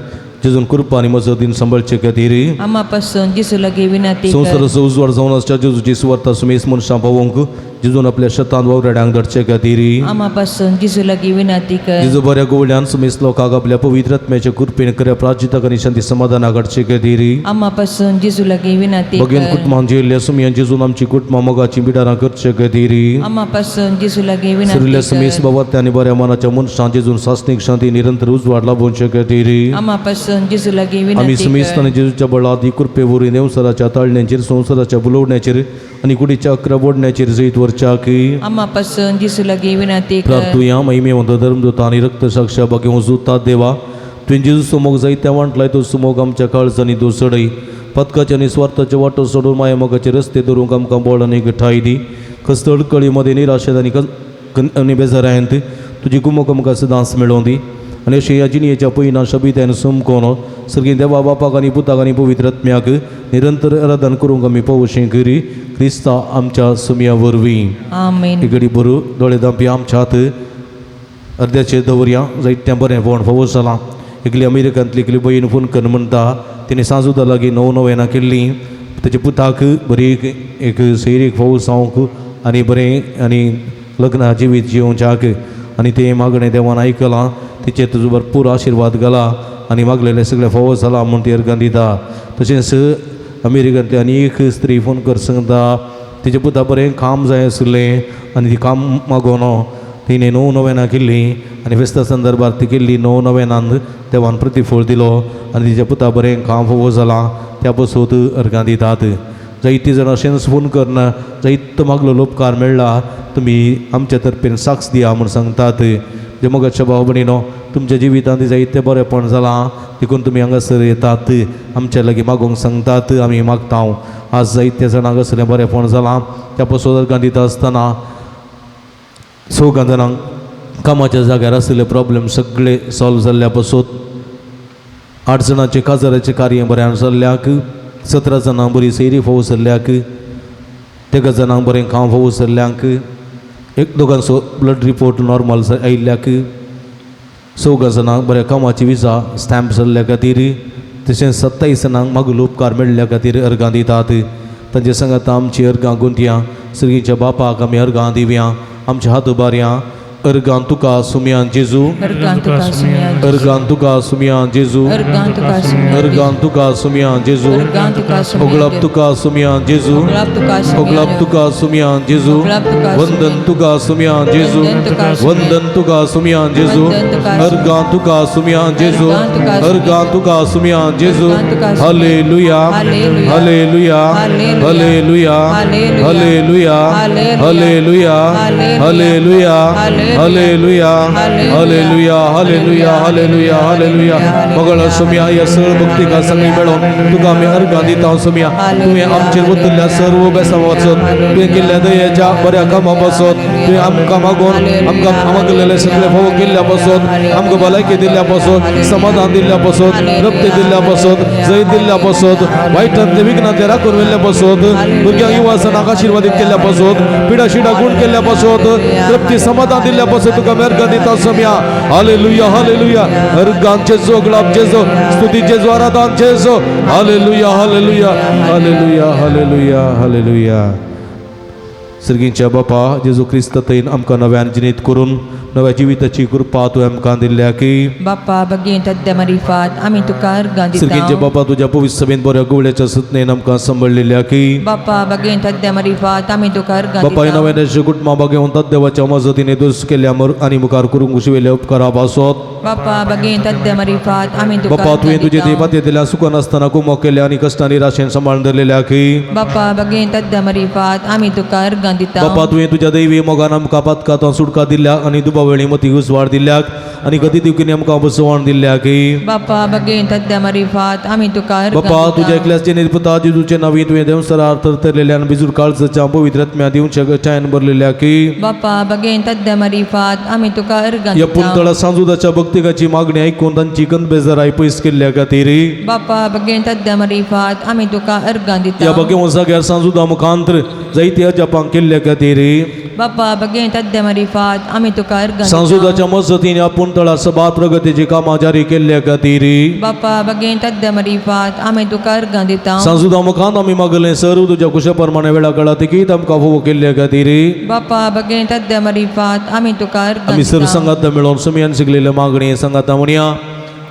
जेजून कृपा आनी मजतीन सांबाळचे खातीर आमा पासून जेजू लागीं विनंती कर. संवसाराचो उजवाड जावन आसच्या जेजूची सुवार्ता सुमेस मनशां पावोवंक जेजून आपल्या शेतांत वावराड्यांक धाडचे खातीर आमा पासून जेजू लागीं विनंती कर. जेजू बऱ्या गोवल्यान सुमेस लोकांक आपल्या पवित्र आत्म्याच्या कृपेन खऱ्या प्राचिताक आनी शांती समाधानाक हाडचे खातीर आमा पासून जेजू लागीं विनंती बगेन कर. कुटुंबान जियेल्ल्या सुमयान जेजून आमची कुटुंबां मोगाची बिडारां करचे खातीर आमा पासून जेजू लागीं विनंती सरिल्ल्या सुमेस कर. बाबा आनी बऱ्या मनाच्या मनशां जेजून सासणीक शांती निरंतर उजवाड लाभोवचे खातीर आमा पासून जेजू लागीं आमी विनंती सुमेस्त कर. आनी जेजूच्या बळादी कृपे वरवीं देवसराच्या ताळण्याचेर संवसाराच्या बुलोवण्याचेर आनी कुडीच्या अकरा बोडण्याचेर जैत वर्ष करच्याक आमा पासून जेजू लागीं विनंती कर. प्रार्थुया. महिमेवंत धर्मदूत आनी रक्तसाक्षा बागेवन जुता देवा, तुवें जेजू सुमोग जायत्या वांटलाय तो सुमोग आमच्या काळजांनी दो सडय. पदकाचे आनी स्वार्थाचे वाटो सोडून माया मोगाचे रस्ते धरूंक आमकां बळ आनी घटाय दी. खस्त अडकळीमध्ये निराशेत आनी आनी बेजारायंत तुजी कुमक आमकां सदांच मेळोवं दी. आनी अशें ह्या जिणयेच्या पयना शबित्यान समकोन सर्गीं देवा बापाक आनी पुताक आनी पवित्र आत्म्याक निरंतर आराधन करूंक आमी पावोशें करी क्रिस्ता आमच्या सुमया वरवीं. आमेन. एक घडी बरो दोळे धांपी, आमच्या हात अर्द्याचेर दवरया. जायतें बरें फोन फावो जालां. एकली अमेरिकांतली एकली भयण फोन करून म्हणटा, तिणें सांजुदा लागीं णव नवेनां केल्लीं, ताच्या पुताक बरी एक सैरीक फावो जावंक आनी बरें आनी लग्ना जिवीत जियोवच्याक, आनी तें मागणें देवान आयकलां, तिचेर तुजो भरपूर आशिर्वाद घाला आनी मागलेलें सगळें फावो जालां म्हूण ती अर्गां दिता. तशेंच अमेरिकांतली आनी एक स्त्री फोन कर सांगता, तिच्या पुता बरें काम जाय आशिल्लें आनी ती काम मागोन तिणें णव नवेनां केल्लीं आनी फेस्ता संदर्भार ती केल्ली णव नवेनान देवान प्रतिफळ दिलो आनी तिच्या पुता बरें काम फावो जालां, त्या पसून अर्गां दितात. जायतीं जाणां अशेंच फोन करना, जायतो मागलो उपकार मेळ्ळा, तुमी आमच्या तर्फेन साक्ष दिया म्हूण सांगतात. जे मोगाच्या भाव भयणीनो, तुमच्या जिवितांत जायतें बरेंपण जालां देखून तुमी हांगासर येतात, आमच्या लागीं मागूंक सांगतात, आमी मागता. आज जायते जाणांक हांगासरलें बरेंपण जालां, त्या पसून अर्गां दिता आसतना चौगां जाणांक कामाच्या जाग्यार आशिल्ले प्रॉब्लेम सगळे सॉल्व जाल्ल्या पासून, 8 जाणांचे काजाराचें कार्य बऱ्यान जाल्ल्याक, 17 जाणांक बरी सैरी फावो जाल्ल्याक, तेगा जाणांक बरें काम फावो जाल्ल्यांक, एक दोगांचो ब्लड रिपोर्ट नॉर्मल आयिल्ल्याक, चौगां जाणांक बऱ्या कामाची विजा स्टॅम्प जाल्ल्या खातीर, तशेंच 27 जाणांक मागुलो उपकार मेळ्ळ्या खातीर अर्गां दितात. तांचे सांगाता आमची अर्गां गुंतया. सर्गीच्या बापाक आमी अर्गां दिवया. आमचे हात उबारया. अर्गां तुका सुमयान जेजू. अर्गां तुका सुमयान. अर्गां तुका सुमयान जेजू. अर्गां तुका सुमयान. अर्गां तुका सुमयान जेजू. अर्गां तुका सुमयान. ओगळप तुका सुमयान जेजू. ओगळप तुका सुमयान. ओगळप तुका सुमयान जेजू. ओगळप तुका वंदन तुका सुमयान जेजू. वंदन तुका सुमयान. वंदन तुका सुमयान जेजू. वंदन तुका सुमयान. अर्गां तुका सुमयान जेजू. अर्गां तुका सुमयान. अर्गां तुका सुमयान जेजू. अर्गां तुका सुमयान. Hallelujah. Hallelujah. Hallelujah. Hallelujah. Hallelujah. Hallelujah. Hallelujah. Hallelujah. Hallelujah. Hallelujah. Hallelujah. Hallelujah. Hallelujah. Hallelujah. Hallelujah. Hallelujah. मगळ Somaiya, ह्या सर्व भक्तिका संगी मेळोन तुका आमी अर्गां दिता. सुमया, तुवें आमचेर वतल्या सर्व बेसां वचत, तुवें केल्ल्या दयेच्या बऱ्या कामां पासत, तुवें आमकां मागून आमकां मागलेले सगळे फावो केल्ल्या पासत, आमकां भलायकी दिल्ल्या पासत, समाधान दिल्ल्या पासत, रक्त दिल्ल्या पासत, जैत दिल्ल्या पासत, वायटांतले विघ्नांतले राखून व्हेल्ल्या पासत, भुरग्यांक युवासनाक आशिर्वादीत केल्ल्या पासत, पिडा शिडा गुण केल्ल्या पासत, तृप्ती समाधान दिल्ल्या पासत तुका आमी अर्गां दिता सोम्या. हालेलुया. हालेलुया. अर्गांचे जो, गुलाबचे जो, स्तुतीचे जो, आराधनचे जो. Hallelujah. Hallelujah. Hallelujah. Hallelujah. Hallelujah. सर्गींच्या बापा, जेजू क्रिस्त थंय आमकां नव्यान जिनीत करून नव्या जिविताची कृपा तुवें आमकां दिल्ल्या की बापा बगेन तद्द मरिफात आमी तुका अर्गां सर्गींच्या दिता. बापा, तुज्या पवित्र सभेन बऱ्या गुवळ्याच्या सुतनेन आमकां सांबाळलेल्या की बापा बगेन तद्द मरिफात आमी तुका अर्गां बापा, दिता. नव्या कुटुंबा बागेवन देवाच्या मजतीने दुरुस्त केल्ल्या मर आनी मुखार करूंक कुशिवेल्या उपकारा पासत. बापा बगेन तद्द मरिफात आमी तुका बापा, अर्गां तुवें तुजे दिता. देवाते दिल्या सुखान आसतना कुमो केल्या आनी कश्टांनी राशेन सांबाळून धरलेल्या की बापा बगेन तद्द मरिफात आमी तुका अर्गां दिता. बापा, तुवें तुज्या दैवी मोगान आमकां पातकांत सुटका दिल्या आनी दुबावेळी मती उजवाड दिल्याक आनी गती दिवकीन आमकां बसवण दिल्ल्या की बापा बगेन तद्द मरिफात आमी तुका अर्गां बापा, तुज्या दिता. एकल्याच जेनेर पुता जेजूचे नावी तुवें देवसरार तरतरलेल्या आनी बिजूर काळजाच्या पवित्र आत्म्या दिवच्या गचायन भरलेल्या की बापा बगेन तद्द मरिफात आमी तुका अर्गां ह्या दिता. पुंतळा सांजुदाच्या भक्तिकाची मागणी ऐकून तांची गंद बेजाराय पयस केल्ल्या खातीर. बापा बगेन तद्द मरिफात आमी तुका अर्गां दिता. ह्या बगेवन जाग्यार सांजुदा मुखांतर जायते अजापांक केल्ल्या खातीर. बापा बगेन तद्द मरिफात आमी तुका अर्गां दिता. सांजुदाच्या मजतीन ह्या पुंतळा सभात प्रगतीची कामां जारी केल्ल्या खातीर. बापा बगेन तद्द मरिफात आमी तुका अर्गां दिता. सांजुदा मुखांत आमी मागलें सर्व तुज्या कुशा प्रमाणे वेळा काळा तिकीत आमकां फावो केल्ल्या खातीर. बापा बगेन तद्द मरिफात आमी तुका अर्गां आमी सर दिता. संगात मेळोन सुमयान शिकलेल्या मागणी संगाता म्हणया.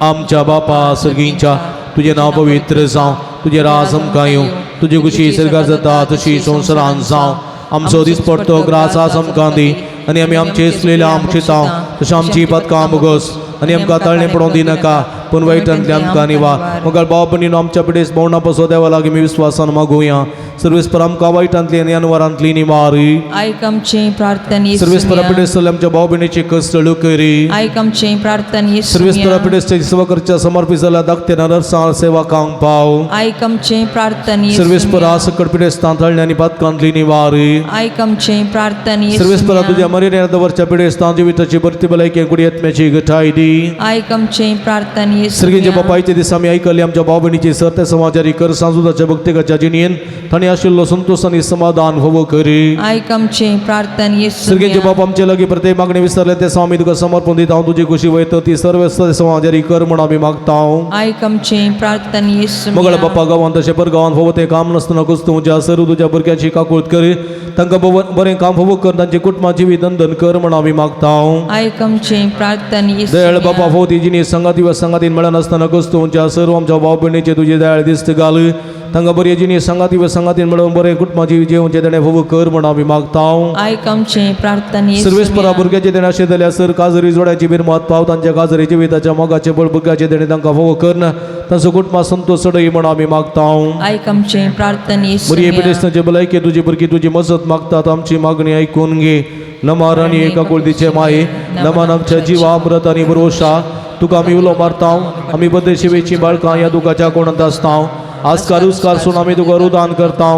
आमच्या बापा सर्गींच्या, तुजें नांव पवित्र जावं, तुजें राज आमकां येवं, तुजी खुशी सर्गात जाता तशी संवसारान जावं. आमचो दिसपडतो ग्रास आज आमकां दी आनी आमी आमचे चुकलेल्या आमचे तांव तशें आमची पदकां मुगस आनी आमकां ताळणें पडोवंक दिनाका, पूण वायटांतलें आमकां निवार. मगर भाव भयणीनो, आमच्या पिडेस भोवणा पासो देवा लागीं आमी विस्वासान मागुया. सर्वेस्पर आमकां वायटांतली आनी अनवरांतली निवारी. आयक आमचें प्रार्थन सर्वेस्परा येसुया. पिडेस्तले आमच्या भाव भयणीची कष्ट करी. आयक आमचें प्रार्थन सर्वेस्परा येसुया. पिडेस्ताची सेवा करच्या समर्पित जाल्या धाकटे नर्सां सेवकांक पाव. आयक आमचें प्रार्थन सर्वेस्परा येसुया. सकट पिडेस्तां तळणे आनी पातकांतली निवारी. आयक आमचें प्रार्थन सर्वेस्परा येसुया. तुज्या मरेन दवरच्या पिडेस्तां जिविताची भरती भलायकी कुडी आत्म्याची गठाय दी. आयक आमचें प्रार्थन सर्गींच्या येसुया. बापायचे दिसा आमी आयकल्ली आमच्या भाव भयणीची सर्त समाजारी कर सांजुदाच्या भक्तिकाच्या जिणेन तांणी आशिल्लो संतोष आनी समाधान होवो करी. आयक आमचें प्रार्थन सर्गींचे येसुया. बाप आमचे लागीं प्रत्येक मागणी विसरले ते आमी तुका समर्पण दिता. हांव तुजी खुशी वयता ती सर्व समाजारी कर म्हूण आमी मागता. आयक आमचें प्रार्थन मगळ येसुया. बापा गांवांत तशें पर गांवांत फावो तें काम नासतना कुस्तुच्या सर्व तुज्या भुरग्याची काकूत कर. तांकां बरें काम फावो कर. तांचे कुटुंबा जिवीत धन कर म्हूण आमी मागता. आयक आमचें प्रार्थन दयाळ बापा येसुया. फावो ती जिणी संगाती वा संगातीन मेळनासतना कुस्तुच्या सर्व आमच्या भाव भयणीचे तुजे दयाळ दिस्त घाल. तांकां बरी जिणी संगाती वा संगातीन मेळोवन बरें कुटुंबाची जेवणचें देणें फावो कर म्हूण आमी मागता. आयक आमचें प्रार्थन सर्वेस्परा येसुया. भुरग्याचे देणें अशें जाल्यार सर काजरी जोड्याची बिरमात पाव. तांच्या काजरी जिविताच्या मोगाचे बळ भुरग्याचे देणें तांकां फावो कर. तांचो कुटुंबा संतोष चडय म्हूण आमी मागता. आयक आमचें प्रार्थन बरी येसुया. पिडेस्तांचे भलायके तुजी भुरगीं तुजी मजत मागतात. आमची मागणी आयकून घे. नमान आनी एका कुळदीचे माये नमान आमच्या जिवा अमृत आनी भरोशा तुका आमी उलो मारता. आमी बदे शिवेची बाळकां ह्या दुखाच्या कोणांत आसता. आजकार उसकार सून आमी तुका रुदान करता.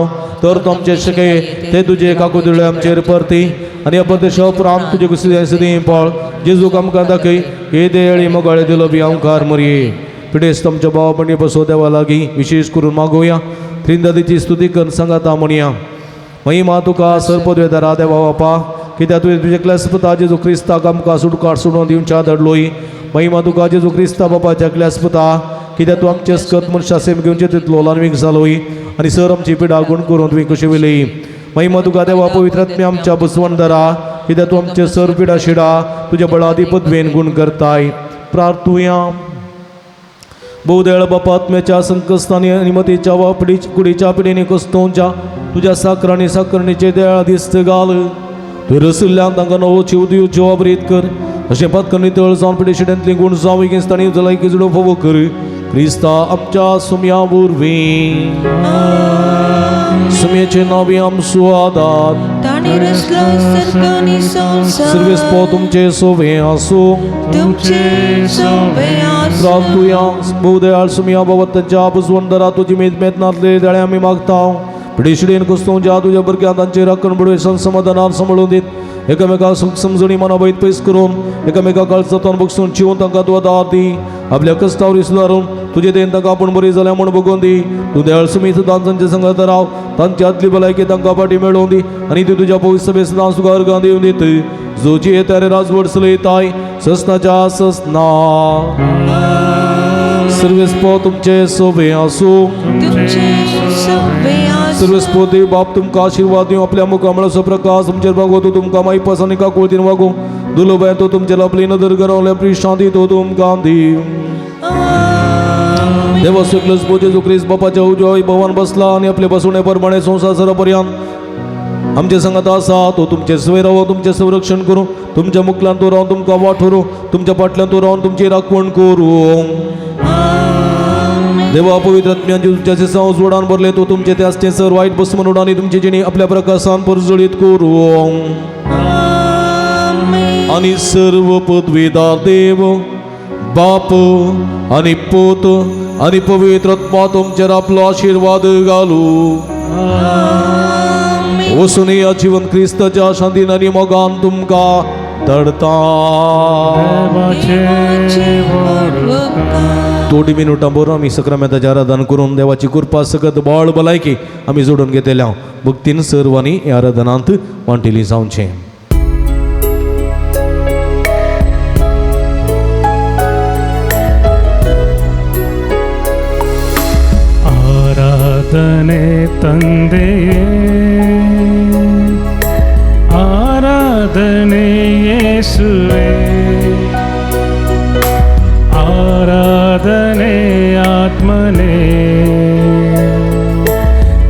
तर तूं आमचे शके ते तुजे काकुदिळे आमचेर परती आनी अपरदेशा उपरांत तुजे कुसली सदीं पळ जेजूक आमकां दाखय हे देळी मोगाळे दिलो बी आमकार मरये. पिडेस्त आमच्या भाव भयणी बसो देवा लागीं विशेश करून मागोवया. त्रिंदादीची स्तुती कर सांगाता म्हणया. महिमा तुका सर्पद्वेदारा देवा बापा कित्याक तुवें तुज्या क्लेस्पता जेजू क्रिस्ताक आमकां सुटकार सोडून दिवच्या धाडलोय. महिमा तुका जेजू क्रिस्ता बापाच्या क्लेस्पता कित्याक तूं आमचे स्कत मनशा सेम घेवचे तितलो ल्हानवीक जालोय आनी सर आमची पिडा गुण करून तुवें कशी वयली. महिमा तुका देवा पवित्र आत्म्या आमच्या बसवणदारा कित्याक तूं आमचे सर पिडा शिडा तुज्या बळादी पदवेन गुण करताय. प्रार्थुया. बहुदयाळ बापा आत्म्याच्या संकस्तानी आणि मतीच्या वा कुडीच्या पिढीने कस्तोंच्या तुज्या साखर आनी साखरणीचे दयाळ दिस्त घाल. तुवें रसिल्ल्यान तांकां नवो जीव दिव जिवाब्रीत कर. अशें पातकर्णी तळ जावन पिढी शिड्यांतली गुण जावं तांणी जलायकी जुडो फोवो कर. क्रिस्ता आमच्या सुम्या वरवीं सुम्याचे नांव आमसो आदार. ताणें रचलो सर्ग आनी संवसार. सर्वेस्पो तुमचे सोवे आसूं. तुमचे सोबे आसूं. प्रार्थुया. बहुदयाळ सुमिया बाबा तांच्या बुजवंदरा तुजी मेद मेदनांतले दळे आमी मागता. पिढीशिडेन कुस्तुंच्या तुज्या भुरग्यां तांचे राखण बडवे समाधानान सांबाळून दीत. एकामेका सुख समजणी मनाभयत पयस करून एकामेका काळजांतल्यान बगसून चिवून तांकां तूं आदार दी. आपल्या कश्टावर सुदारून तुजे देन तांकां आपूण बरी जाल्या म्हूण बगोवन दी. तूं दयाळ सुमी सदां तांचे संगात राव. तांची आदली भलायकी तांकां फाटी मेळोवन दी आनी ती तुज्या पवित्र सभे सदां तुका अर्गां दिवन दीत. जोची येता रे राजवट चलयताय ससनाच्या ससना. सर्वेस्पो तुमचे सोबे आसूं. तुमचे सोबे आसूं. सर्वेस्पो देव बाप तुमकां आशिर्वाद दिवं. आपल्या मुखामळाचो प्रकाश तुमचेर वागो. तो तुमकां मायपास आनी काकुळतीन वागो. दुलोबाय तो तुमचेर आपली नदर गरोवले आपली शांती तो तुमकां दिवं. देवा सकलस जेजू क्रिस्त बापाच्या उजव्या भवन बसला आनी आपले बसवणे प्रमाणे संवसार सरापर्यंत आमचे संगत आसा. तो तुमचे सवय रावो, तुमचें संरक्षण करूं. तुमच्या मुखल्यान तो रावन तुमकां वाट व्हरूं. तुमच्या फाटल्यान तो रावन तुमची राखवण करूं. देवा पवित्र आत्म्यान तुमच्या संव जोडान भरले तो तुमचे ते आसते सर वायट बस म्हणून आनी तुमचे जिणे आपल्या प्रकाशान परजळीत करूं. आनी सर्व पदवीदार देव बाप आनी पूत आनी पवित्र आत्मा तुमचेर आपलो आशिर्वाद घालू. वसून या जीवन क्रिस्ताच्या शांतीन आनी मोगान तुमकां तडता. थोडी मिनुटां बरोवन आमी सक्रामेंताचें आराधन करून देवाची कृपा सकत बाळ भलायकी आमी जोडून घेतल्या. भक्तीन सर्वांनी ह्या आराधनांत वांटेली जावचें. ಆರಾಧನೆ ತಂದೆಯೇ ಆರಾಧನೆ ಯೇಸುವೆ ಆರಾಧನೆ ಆತ್ಮನೇ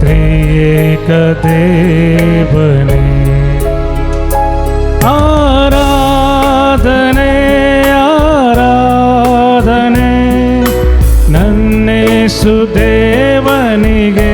ತ್ರಿಯೇಕ ದೇವನೇ ಆರಾಧನೆ ಆರಾಧನೆ ನನ್ನೇಸು ದೇವನಿಗೆ.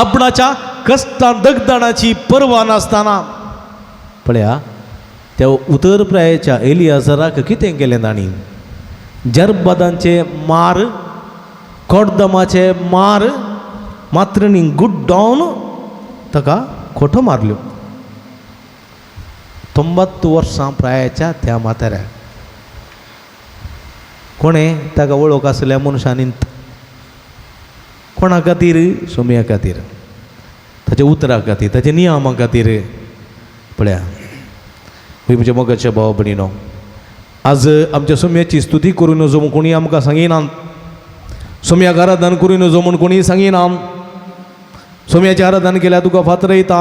आपणाच्या कश्टान दगदणाची पर्वा नासतना. पळया त्या उतर प्रायेच्या एलियाजराक कितें केलें तांणी, जरबदांचे मार, कोडदमाचे मार, मात्रणी गुड्डावन ताका खोटो मारल्यो. 90 वर्सां प्रायेच्या त्या म्हाताऱ्याक कोणें ताका वळख आसल्या मनशांनी. कोणा खातीर? सोम्या खातीर, ताच्या उतरा खातीर, ताच्या नियमा खातीर. पळया म्हज्या मोगाच्या भाव भयणीनो, आज आमच्या सोम्याची स्तुती करूं नजो म्हूण कोणी आमकां सांगिना, सोम्याक आराधन करूं नजो म्हूण कोणी सांगिना, सोम्याचें आराधन केल्यार तुका फातरयता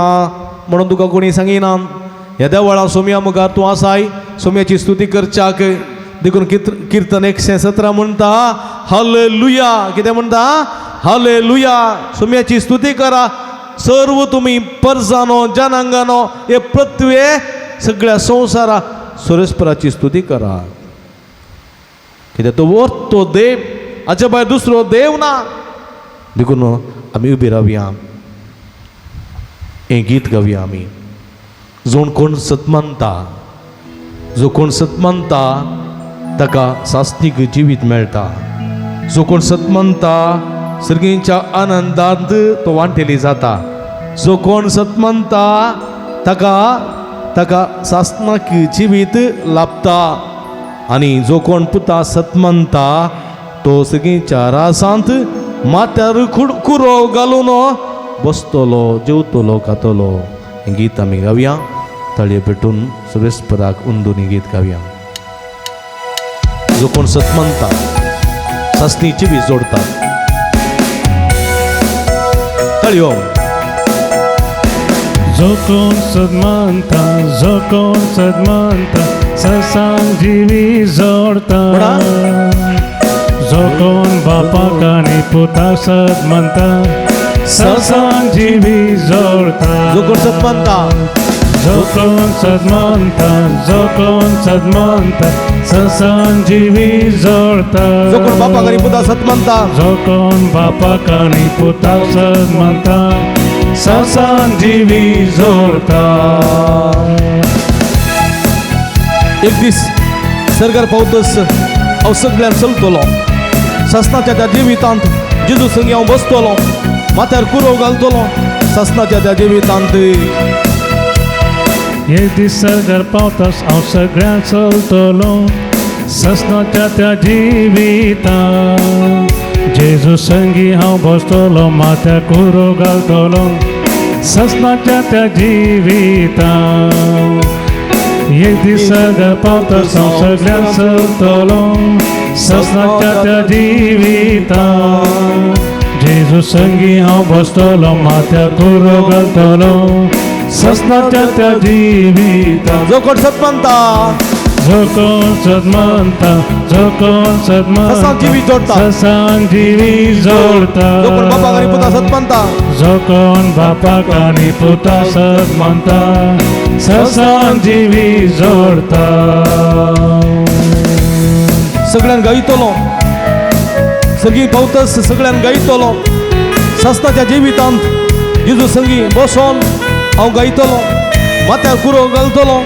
म्हणून तुका कोणी सांगिना. ह्या देवळा सोम्या मुखार तूं आसाय सोम्याची स्तुती करच्याक. देखून किर्तन 117 म्हणटा हालेलुया. कितें म्हणटा? हालेलुया. सोम्याची स्तुती करा सर्व तुमी परजानो जनांगानो हे पृथ्वे सगळ्या संवसारा सुरेस्पराची स्तुती करा. कित्याक तो वर्तो देव, हाच्या भायर दुसरो देव ना. देखून आमी उबी रावया, हें गीत गावया आमी. जो कोण सतमानता, जो कोण सतमानता ताका सास्तीक जिवीत मेळटा. जो कोण सतमानता सर्गींच्या आनंदांत तो वांटेली जाता. जो कोण सतमानता ताका ताका सासनाक जिवीत लाभता. आनी जो कोण पुता सतमानता तो सगळींच्या रासांत माथ्यार कुरो घालून बसतलो, जेवतलो, खातलो. हें गीत आमी गावया. ताळये पेटून सुरेस्पराक अंदून गीत गावया. जो कोण सतमानता सासणी जिवीत जोडता. ताळयो. जो कोण सदमानता, जो कोण सदमानता, ससांग जिवी जोडता. म्हणा. जो कोण बापाक आनी पुता सदमानता, ससांग जिवी जोडता. जो कोण सतमानता, जो कोण सदमानता, जो कोण सदमानता, ससांग जिवी जोडता. जो कोण बापाक आनी पुता सतमानता, जो कोण बापाक आनी पुता सदमानता, ससांग जिवी जोडता. एक दीस सरकार पावतस हांव सगळ्यान चलतलो. सासनाच्या त्या जिवितांत जेजू संगी हांव बसतलो, माथ्यार कुरोव घालतलो सासनाच्या त्या जिवितांत. एक दीस सरकार पावतास हांव सगळ्यांक चलतलो ससनाच्या त्या जिवितांत. जेजू संगी हांव बसतलो, माथ्यार कुरो घालतलो ससनाच्या त्या जिवितांत. एक दीस सरकार पावतास हांव सगळ्यांक चलतलो ससनाच्या त्या जिवितांत. जेजू संगी हांव बसतलो, माथ्यार कुरो घालतलो ससनाच्या त्या जिवितांत. जो कोण सतमानता, जो कोण सदमानता, जो कोण सदमानता, ससांग जिवीत जोडता. ससांग जिवी जोडता. जो कोण बापाक आनी पुता सतमानता, जो कोण बापाक आनी पुता सदमानता, ससांग जिवी जोडता. सगळ्यांक गायतलो. सगळीं पावतस सगळ्यांक गायतलो सासनाच्या जिवितांत. जेजू संगी बसोन हांव गायतलो, माथ्यार कुरो घालतलो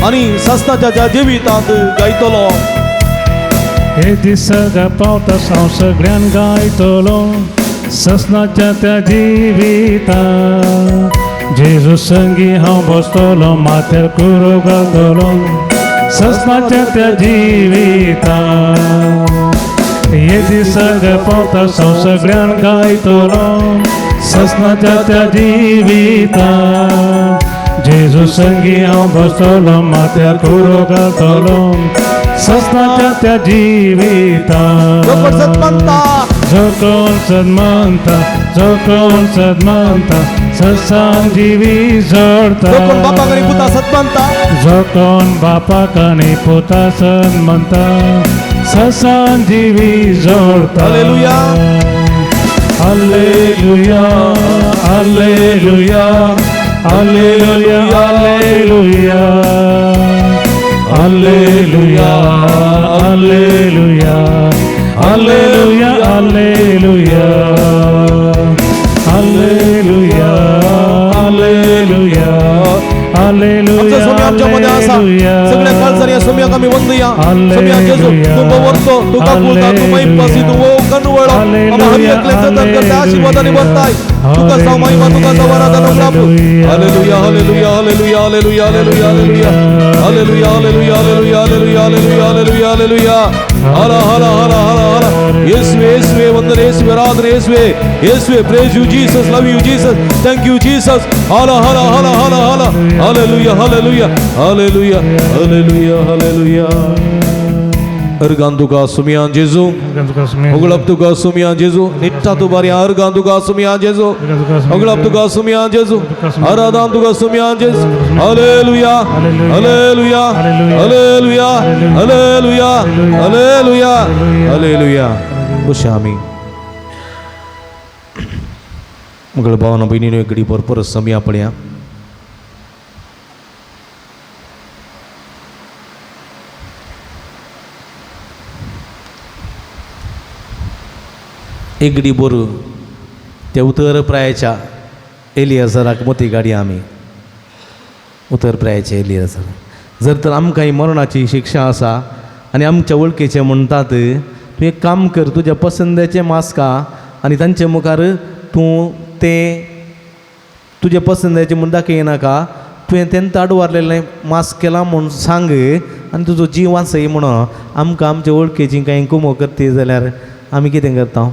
आनी सासनाच्या त्या जिवितांत गायतलो. एक दीस सगळ्या पावतास हांव सगळ्यांक गायतलो ससनाच्या त्या जिवितांत. जेजू संगी हांव बसतलो, माथ्यार कुरो घालतलो ससनाच्या त्या जिवितांत. एक दीस सगळ्या पावतास हांव सगळ्यांक गायतलो ससनाच्या त्या जिवितांत. जेजू संगी हांव बसतलो, माथ्यार कुरो घालतलो ससनाच्या त्या जिवितांत. जो कोण सतमानता, जो कोण सन्मानता, जो कोण सन्मानता, ससांग जिवी जोडता. जो कोण बापाक आनी पुता सतमानता, जो कोण बापाक आनी पुता सन्मानता, ससांग जिवी जोडता. Hallelujah. Hallelujah, hallelujah, hallelujah, hallelujah, hallelujah, hallelujah, hallelujah, hallelujah, hallelujah. सगळ्या काळजांनी सोम्याक आमी वंदया. सोम्या जेजू तूं भोंवरतो, तूं काकुळता, तूं मैपासी, तूं वो कनवळो आमा हर एकले जतन करता, आशीर्वादांनी भरताय. तुका जावं महिमा, तुका जावं आराधना Prabhu. Hallelujah, hallelujah, hallelujah, hallelujah, hallelujah, hallelujah, hallelujah, hallelujah, hallelujah, hallelujah, hallelujah, hallelujah, hallelujah. हला हला हला हला हला. येसुवे, येसुवे वंदन, येसुवे आराधना, येसुवे, येसुवे. Praise you Jesus, love you Jesus, thank you Jesus. हला हला हला हला हला. Hallelujah, hallelujah, hallelujah, hallelujah, hallelujah. Organ तुका सुमियान जेजू, होगळप तुका सुमियान जेजू, निट्टा तू बारी. अर्गान तुका सुमियान जेजू, होगळप तुका सुमियान जेजू, आराधन तुका सुमियान जेजू. Hallelujah, hallelujah, hallelujah, hallelujah, hallelujah, hallelujah. बशा आमी मगळ भावना भयणीनो, एक घडी भरपूर समया पळया. एक घडी बरो त्या उतर प्रायाच्या एलियाजराक मोती गाडी आमी उतर प्रायाच्या एलियाजर. जर तर आमकां ही मरणाची शिक्षा आसा आनी आमच्या वळखीचे म्हणटात, तूं एक काम कर, तुज्या पसंदेचें मास्क आनी तांचे मुखार तूं तें तुज्या पसंदेचें म्हूण दाखयनाका, तुवें तेंत आडवारलेलें मास्क केलां म्हूण सांग आनी तुजो जीव वाचय म्हणून. आमकां आमच्या वळखीची कांय कुमो करती जाल्यार आमी कितें करता?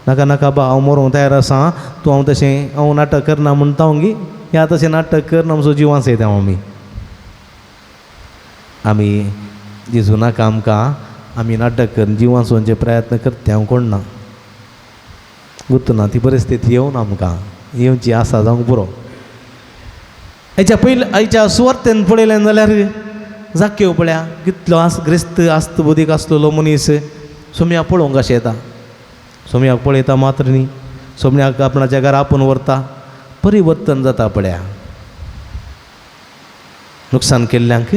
नाका नाका बा, हांव मरोंक तयार आसा, तूं हांव तशें हांव नाटक करना म्हणटा गी, ह्या तशें नाटक कर, आमचो जीव वाचयता. आमी आमी जेजू नाका आमकां, आमी नाटक करून जीव वाचोवचे प्रयत्न करता. हांव कोण ना गुत्त ना ती परिस्थिती येवन आमकां येवची आसा जावंक पुरो. हेच्या पयलीं आयच्या सुवार्थेन पळयलें जाल्यार जाक्यो पळया कितलो आस ग्रेस्त आस्त बुदीक आसलेलो मनीस सोम्या पळोवंक अशें येता. सोम्याक पळयता मात्र न्ही, सोम्याक आपणाच्या घरा आपोवन व्हरता, परिवर्तन जाता पळया. नुकसान केल्ल्यांक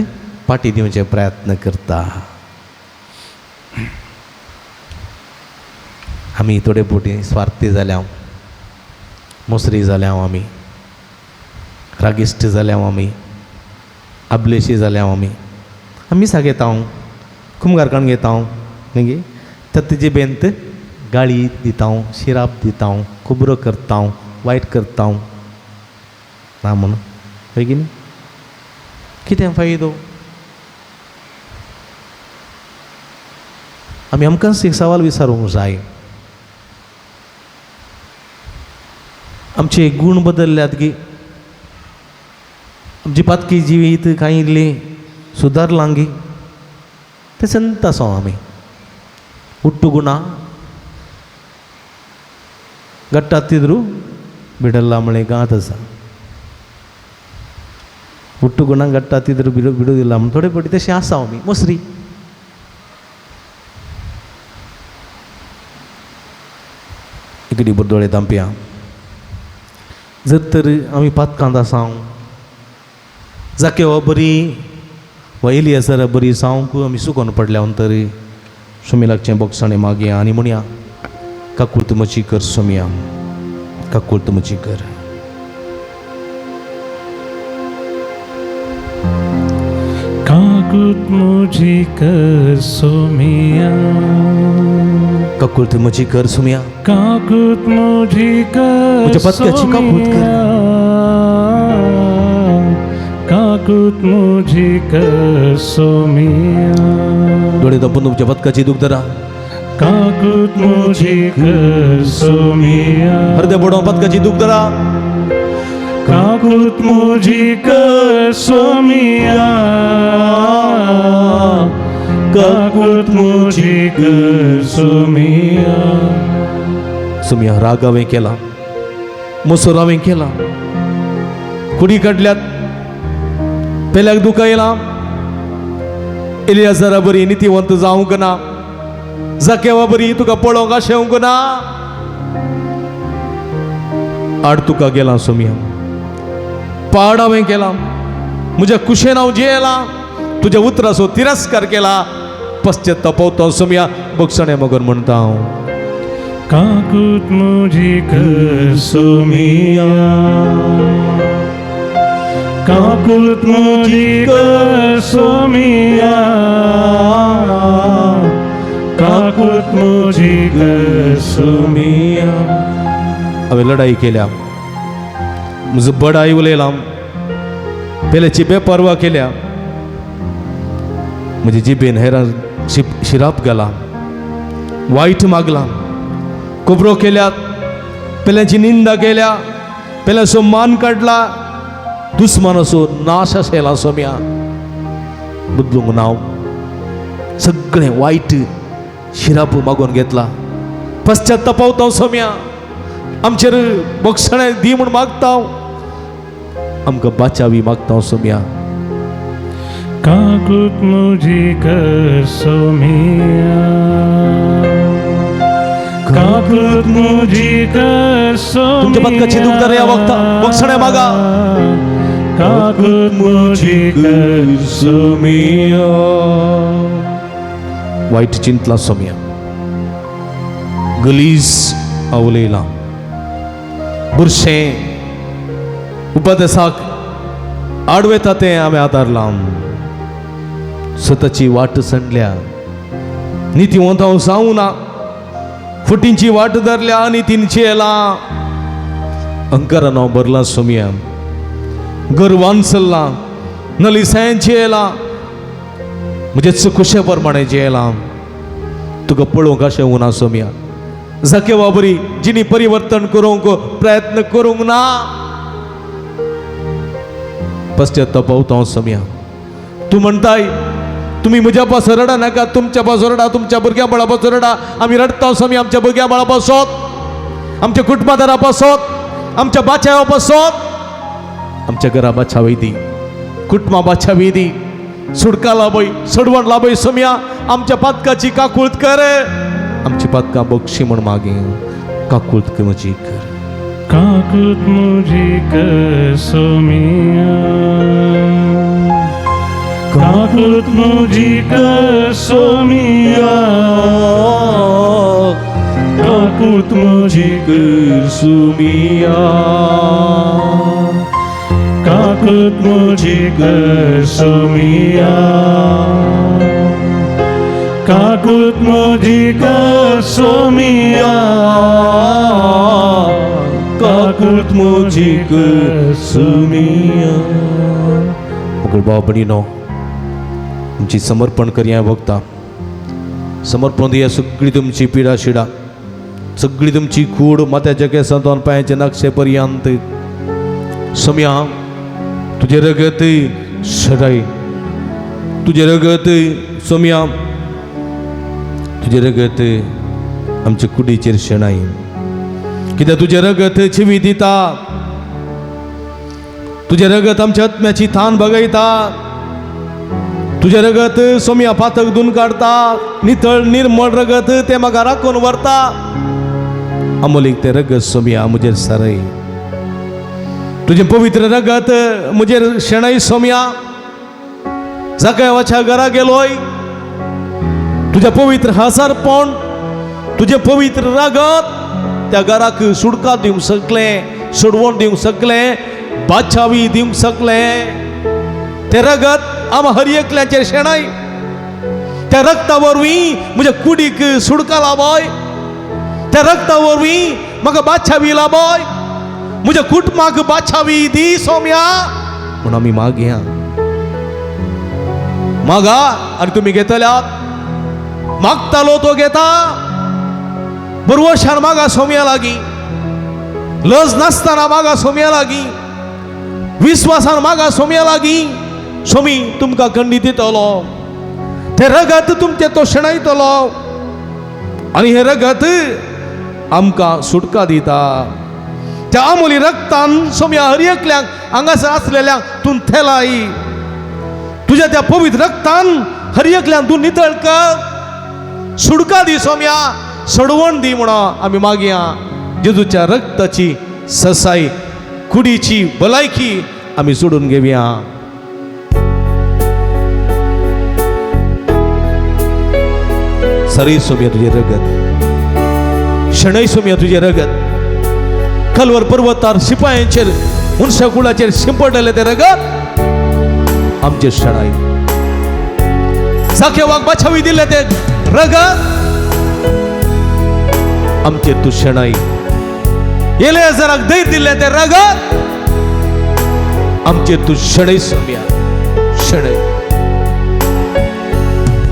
पाटी दिवचे प्रयत्न करता. आमी थोडे फावटी स्वार्थी जाल्या, मोसरी जाल्या, आमी रागिश्ट जाल्या, आमी आबलेशी जाल्या. आमी आमी सागेता, कुमगारकाण घेता न्ही गे, तर तिजे बेंत गाळी दिता, शिराप दिता, खबरो करता, वायट करता ना म्हणून हय की न्ही? कितें फायदो? आमी आमकांच एक सवाल विचारूंक जाय, आमचे गूण बदलल्यात गी, आमची पातकी जिवीत कांय इल्ली सुदारलां गी? तें संत आसा आमी उट्टू गुणा गट्टातिद्रू बिडल्ला म्हळें गांत आसा. उट्टू गुणा गट्टातिद्रू बिडू बिडुदिल्ला म्हण थोडे फावटी तशें आसा आमी मोसरी. इकडे दोळे धांपया. जर तर आमी पातकांत आसा, जाके बरी वा एलियाजरा बरी जावंक आमी सुकोन पडल्या तरी सोमी लागचें बोगसाणें मागया आनी म्हणया, काकूर्त म्हजी कर सोमया, काकूर्त म्हजी कर. काकूत म्हजी कर सोमिया, काकूर्त म्हजी कर सोमिया, काकूत म्हजी कर, म्हज्या पत्त्याची काकूत कर, काकूत म्हजी कर सोमिया. दोळे दापून तुमच्या पत्काची दूख धरा. काकूत म्हजी कर सोमिया, हृदय बुडोवन पत्काची दूख धरा. काकूत म्हजी कर सोमिया, काकूत म्हजी कर सोमिया. सोमिया, राग हांवें केला, मोसोर हांवें केला, कुडी काडल्यात, पेल्याक दुखा येयला, एलियाजरा बरी नितीवंत जावंक ना, जाकेवा बरी तुका पळोवंक आशेवंक ना, आड तुका गेला सोमिया, पाड हांवें केला, म्हज्या कुशेन हांव जियेला, तुज्या उतराचो तिरस्कार केला, पश्चाताप सोमिया, बक्षणे मगर म्हणटा हांव. काकूत म्हजी कर सोमिया, काकुळट म्हजी कर सोमिया, काकुळट म्हजी कर सोमिया. हांवें लढाई केल्या, म्हजो बडाय उलयला, पेल्याची बेपर्वा केल्या, म्हजे जिबेन हेरां शिराप घाला, वायट मागला, खबरो केल्यात, पेल्याची निंदा केल्या, पेल्याचो मान काडला, दुस्मानाचो नाश आसयला सोम्या. बदलूंक नांव सगळें वायट शिराप मागून घेतला. पश्चातापावता सोम्या, आमचेर बक्षणें दी म्हूण मागता, आमकां बाचावी मागता सोम्या. काकुळट म्हजी कर सोमिया, काकुळट म्हजी कर सोमिया. तुमच्या पदकाची दुखदार या वक्ता बक्षणें मागा. काकुळट म्हजी कर सोमिया. वायट चिंतला सोम्या, गलीज उलयला, बुरशें उपदेसाक आडवेता तें हांवें आदारलां. स्वताची वाट सांडल्या, नितीवंत हांव जावं ना, फुटींची वाट धरल्या आनी तिनची येला. अंकारान हांव भरलां सोम्या, गर्वान चल्लां, नलिसायांची येला, म्हजे चुकुशे प्रमाणे जेला. तुका पळोवंक अशें उना सोम्या. जाके बाबरी जिणी परिवर्तन करूंक प्रयत्न करूंक ना, पश्चाताप पावता सोम्या. तूं म्हणटाय तुमी म्हज्या पासून रडा नाका, तुमच्या पासून रडा, तुमच्या भुरग्यां बाळा पासून रडा. आमी रडटा सोमी आमच्या भुरग्यां बाळा पासत, आमच्या कुटुंबादारा पासत, आमच्या बाचावा पासत. आमच्या घरा बाचावी दी, कुटुंबा बाचावी दी, सुडका लाभय, सोडवण लाभय सोम्या. आमच्या पातकाची काकूळत कर, आमची पातकां बक्षी म्हण मागे काकूळत म्हजी कर. काकुळट म्हजी कर सोमिया, काकुळट म्हजी कर सोमिया, काकुळट म्हजी कर सोमिया, काकुळट म्हजी कर सोमिया, काकुळट म्हजी कर सोमिया, काकुळट म्हजी कर सोमिया. मुगल भाव भयणीनो, तुमची समर्पण करया भोगता. समर्पण दिया सगळी तुमची पिडा शिडा, सगळी तुमची कूड माथ्याच्या केसांतून पांयाचे नक्षे पर्यंत. सोम्या तुजें रगत सदाय, तुजें रगत सोम्या, तुजें रगत आमचे कुडीचेर शेणाय. कित्याक तुजें रगत जिवी दिता, तुजें रगत आमच्या आत्म्याची थान बगयता, तुजें रगत सोम्या पातक धुवन काडटा, नितळ निर्मळ रगत तें म्हाका राखून व्हरता. अमोलीक तें रगत सोम्या म्हजेर सारय, तुजें पवित्र रगत म्हजेर शेणय सोम्या. जाकावाच्या घरा गेलोय, तुजें पवित्र हजारपण, तुजें पवित्र रगत त्या घराक सुडका दिवंक शकलें, सोडवण दिवंक शकलें, बाचावी दिवंक शकलें. तें रगत आम हर एकल्याचेर शेणाय. त्या रगता वरवीं म्हज्या कुडीक सुडका लाबय, त्या रगता वरवीं म्हाका बाचावी लाबय, म्हज्या कुटुंबाक बाचावी दी सोम्या म्हूण आमी मागया. मागा आनी तुमी घेतल्यात, मागतालो तो घेता. बरवशान मागा सोम्या लागीं, लज नासतना मागा सोम्या लागीं, विस्वासान मागा सोम्या लागीं. सोमी तुमकां खंडी दितलो, तें रगत तुमचें तो शेणयतलो आनी हें रगत आमकां सुटका दिता. त्या आमोली रगतान सोम्या हर एकल्यांक हांगासर आसलेल्यांक तूं थेलाय. तुज्या त्या पवित्र रगतान हर एकल्यांक तूं नितळ कर, सुटका दी सोम्या, सोडवण दी म्हणून आमी मागया. जेजूच्या रगताची ससाई, कुडीची भलायकी आमी सोडून घेवया. सरी सोम्या तुजें रगत, शणै सोम्या तुजें रगत. कलवर पर्वतार शिपायांचेर मनशा कुळाचेर शिंपडलेलें तें रगत आमचेर शेणाय. साखेवाक बाछावी दिल्लें तें रगत आमचेर तूं शेणाय. एलेजाराक धैर्य दिल्लें तें रगत आमचेर तूं शेणय सोम्या, शेणय.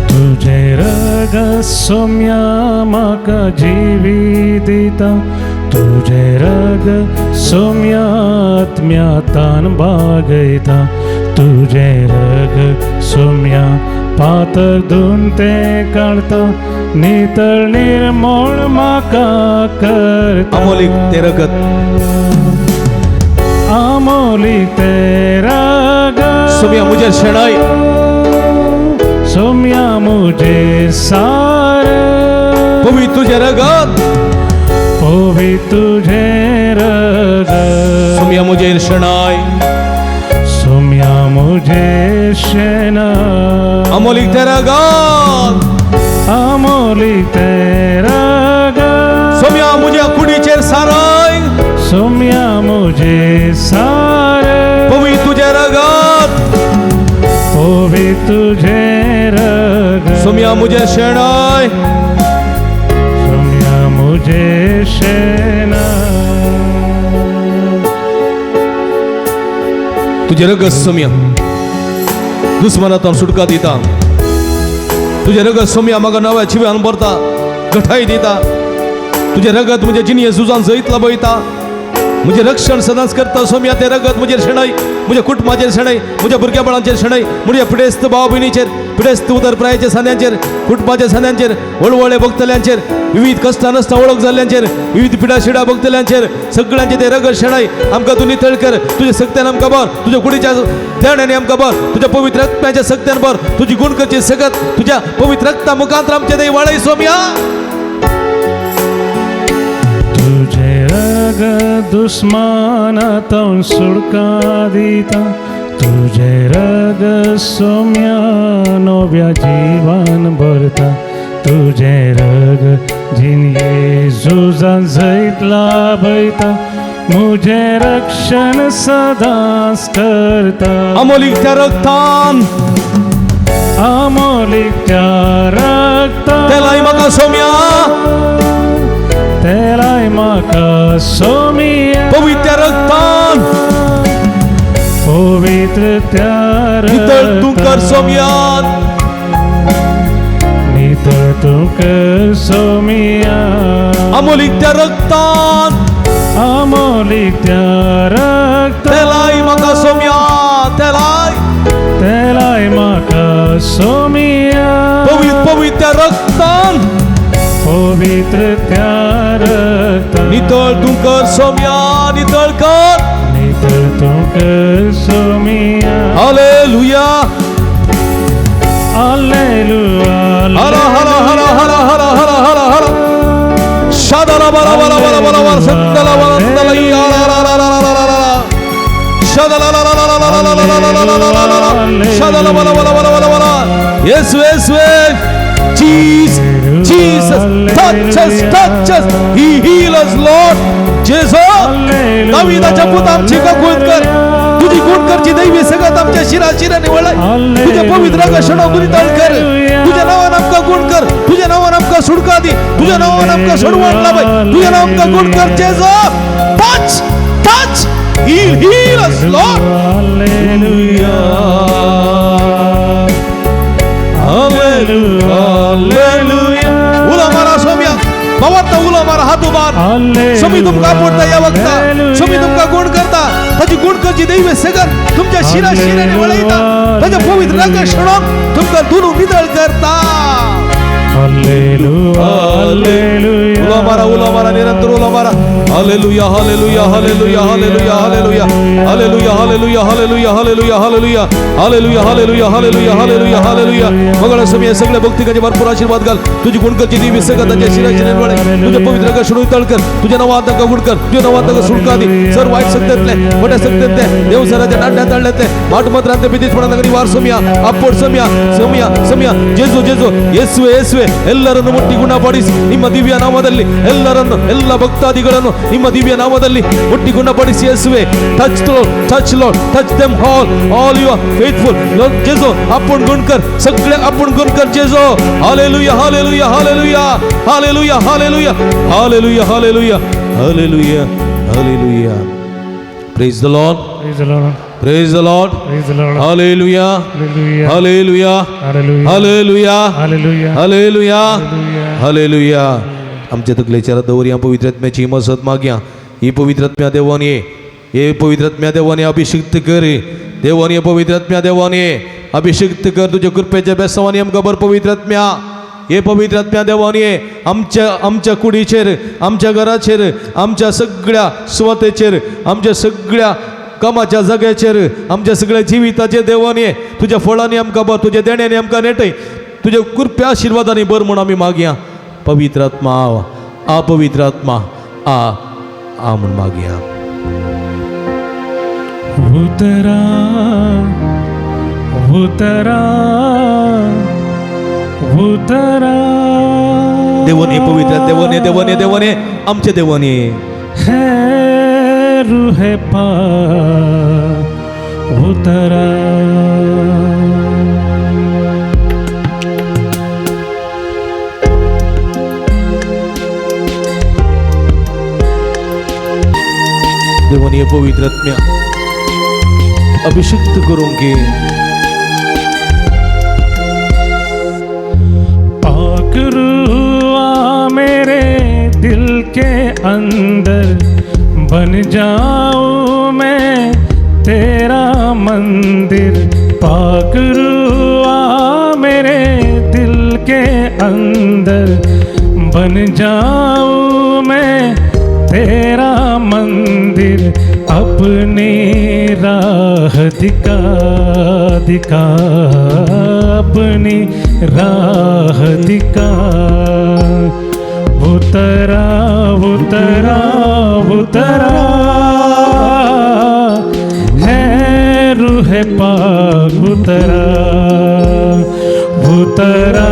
तुझे रगत सोम्या म्हाका जिवी दिता, तुझे रगत सोम्या आत्म्यातान बागयता, तुझे रगत सोम्या पातक धुवन तें काडता, नितळ निर्मोळ म्हाका करता. अमोलीक तें रगत, आमोलीक तें रगत सोम्या म्हजेर शेणाय. सोम्या मुझे सार, पवित्र तुझें रगत, पवित्र तुझें रगत, सोम्या म्हजेर शेणाय. सोम्या मुझे शेणाय. अमोलीक तें रगत, आमोलीक तें रगत, सोम्या म्हज्या कुडीचेर साराय. सोम्या मुझे सार, पवित्र तुझें रगत, पवित्र तुझें रगत, सोम्या म्हजेर शेणाय. सोम्या मुझे शेणाय. तुझें रगत सोम्या दुस्मनांतल्यान सुटका दिता. तुझें रगत सोम्या म्हाका नव्या जिव्यान भरता, घटाय दिता. तुझें रगत म्हजें जिणये झुजान जैत लाबयता, म्हजें रक्षण सदांच करता सोम्या. तें रगत म्हजेर शेणय, म्हज्या कुटुंबाचेर शेणय, म्हज्या भुरग्या बाळांचेर शेणय, म्हज्या पिडेस्त भाव भयणीचेर, पिडेस्त उदरप्रायाच्या सांद्यांचेर, कुटुंबाच्या सांद्यांचेर, वळवळे भोगतल्यांचेर, विविध कश्टां नश्टां ओळख जाल्ल्यांचेर, विविध पिडा शिडा भोगतल्यांचेर, सगळ्यांचे ते रगत शेणय. आमकां तूं नितळ कर, तुज्या सक्त्यान आमकां भर, तुज्या कुडीच्या देण्याने आमकां भर, तुज्या पवित्र रक्ताच्या सक्त्यान भर, तुजी गुणकरची सगत तुज्या पवित्र रक्ता मुखांत आमचे देव वाळय सोम्या. तुझे रगत दुस्मानातून सुटका दिता, तुझे रगत सोम्या नव्या जिवान भरता, तुझे रगत जिणये झुजान जैत लाभयता, मुझे रक्षण सदांच करता. अमोलीक त्या रक्तान, आमोलीक त्या रक्तान, तेलाय म्हाका सोम्या, तेलाय म्हाका सोम्या, पवित्र रक्तान, पवित्र त्या नितळ तूं कर सोम्या, नितळ तूं कर सोम्या. अमोलीक त्या रक्तान, आमोलीक त्या रक्तान, तेलाय म्हाका सोम्या, तेलाय, तेलाय म्हाका सोम्या, पवित्र पवित्र रक्तान, पवित्र त्या रक्तान, नितळ तूं कर सोम्या, नितळ कर, नितळ तूं कर सोम्या. हालेलुया. हालेलुया. हर हर हर हर हर हर हर हर शादला बरा बरा बरा बरा बरा संतला बरा संतला या ला ला ला ला ला ला ला शादला ला ला ला ला ला ला ला ला ला ला ला ला शादला बरा बरा बरा बरा बरा. येसु येसु Jesus, Jesus, touch us, touch us. He heal us, Lord. Jesus, दाविदाच्या पुता आमची काकूत कर, तुझी गुणकरची दैवी सगळ्यात आमच्या शिरा शिराने वळाय. तुझ्या पवित्र रगतानं नितळ कर, तुझ्या नावान आमकां गुण कर, तुझ्या नावान आमकां सुटका दी, तुझ्या नावान आमकां सोडवण लाभय, तुझ्या नावान आमकां गुण कर. Jesus, touch, touch, heal, heal us, Lord. Hallelujah. Hallelujah. Hallelujah. उलो मारा सोम्या, भावार्थ उलो मारा हात उबार. स्वामी तुमकां आवडता ह्या वक्ता, स्वामी तुमकां गुण करता, ताची गुण करची दैवी सगत तुमच्या शिरा शिराने वळयता, ताच्या पवित्र रगत शेणोवन तुमकां दुनू नितळ करता. हालेलुया. हालेलुया. उलो मारा, उलो मारा, निरंतर उलो मारा. Hallelujah, hallelujah, hallelujah, hallelujah, hallelujah, hallelujah, hallelujah, hallelujah, hallelujah, hallelujah, hallelujah, hallelujah, hallelujah, hallelujah, hallelujah. मंगळ स्वामी, या सगळ्या भक्तिकाचे भरपूर आशीर्वाद घाल. तुझी गुणकरची देवी सगळं त्यांच्या शिराची निर्मळ, तुझ्या पवित्र रगत शेणून नितळ कर, तुझ्या नावात तांकां गुण कर, तुझ्या नावात तांकां सुटका दी. सर वाईट सत्तेतले, मोठ्या सत्तेतले, देवसराच्या नाट्या ताळल्यातले, माटमत्रांतले भीतीचपणात निवार सोम्या, ಅಪ್ಪೋಡ್ ಸಮ್ಯ ಸಮ್ಯ ಸಮ್ಯ ಜೇಸು ಜೇಸು ಯೇಸುವೆ ಯೇಸುವೆ ಎಲ್ಲರನ್ನು ಮುಟ್ಟಿ ಗುಣಪಡಿಸಿ ನಿಮ್ಮ ದಿವ್ಯ ನಾಮದಲ್ಲಿ ಎಲ್ಲರನ್ನು, ಎಲ್ಲ ಭಕ್ತಾದಿಗಳನ್ನು ನಿಮ್ಮ ದಿವ್ಯ ನಾಮದಲ್ಲಿ ಮುಟ್ಟಿ ಗುಣಪಡಿಸಿ ಯೇಸುವೆ. Touch, touch Lord, touch them all, all your faithful Jeju. आपण गुण कर, सगळे आपण गुण कर Jeju. Hallelujah, hallelujah, hallelujah, hallelujah, hallelujah, hallelujah, hallelujah, hallelujah, hallelujah. Praise the Lord. Praise the Lord. Praise the Lord. Praise the Lord. Hallelujah. Hallelujah. Hallelujah. Hallelujah. Hallelujah. Hallelujah. Hallelujah. Hallelujah. Hallelujah. आमच्या तकलेच्या दवरया पवित्र आत्म्याची मसत मागया. ही पवित्र आत्म्या देवान ये, हे पवित्र आत्म्या देवान अभिषिक्त कर. देवान ये, पवित्र आत्म्या देवान ये, अभिषिक्त कर. तुझ्या कृपेच्या बेसावानी आमकां बर पवित्र आत्म्या. हे पवित्र आत्म्या देवान ये, आमच्या आमच्या कुडीचेर, आमच्या घराचेर, आमच्या सगळ्या सुवातेचेर, आमच्या सगळ्या कामाच्या जाग्याचेर, आमच्या सगळ्या जिविताचेर देवान ये. तुज्या फळांनी आमकां बर, तुज्या देण्यांनी आमकां नेटय, तुज्या कृप्या आशिर्वादांनी बर म्हूण आमी मागया. पवित्र आत्मा आ, पवित्र आत्मा आ आ म्हूण मागया. उतरा, उतरा, उतरा. देवान ये, पवित्र देवान ये, देवान ये, देवान ये, आमचे देवान ये. है रूह पाक उतरा. देवान ये, पवित्र आत्म्या अभिषिक्त करूंक घे. पाक रूह आ मेरे दिल के अंदर, बन जाऊं मैं तेरा मंदिर. पाक रूह आ मेरे दिल के अंदर, बन जाऊं मैं तेरा मंदिर. अपनी राह दिखा दिखा, अपनी राह दिखा. उतरा, उतरा, उतरा, है रूह पाक उतरा. उतरा,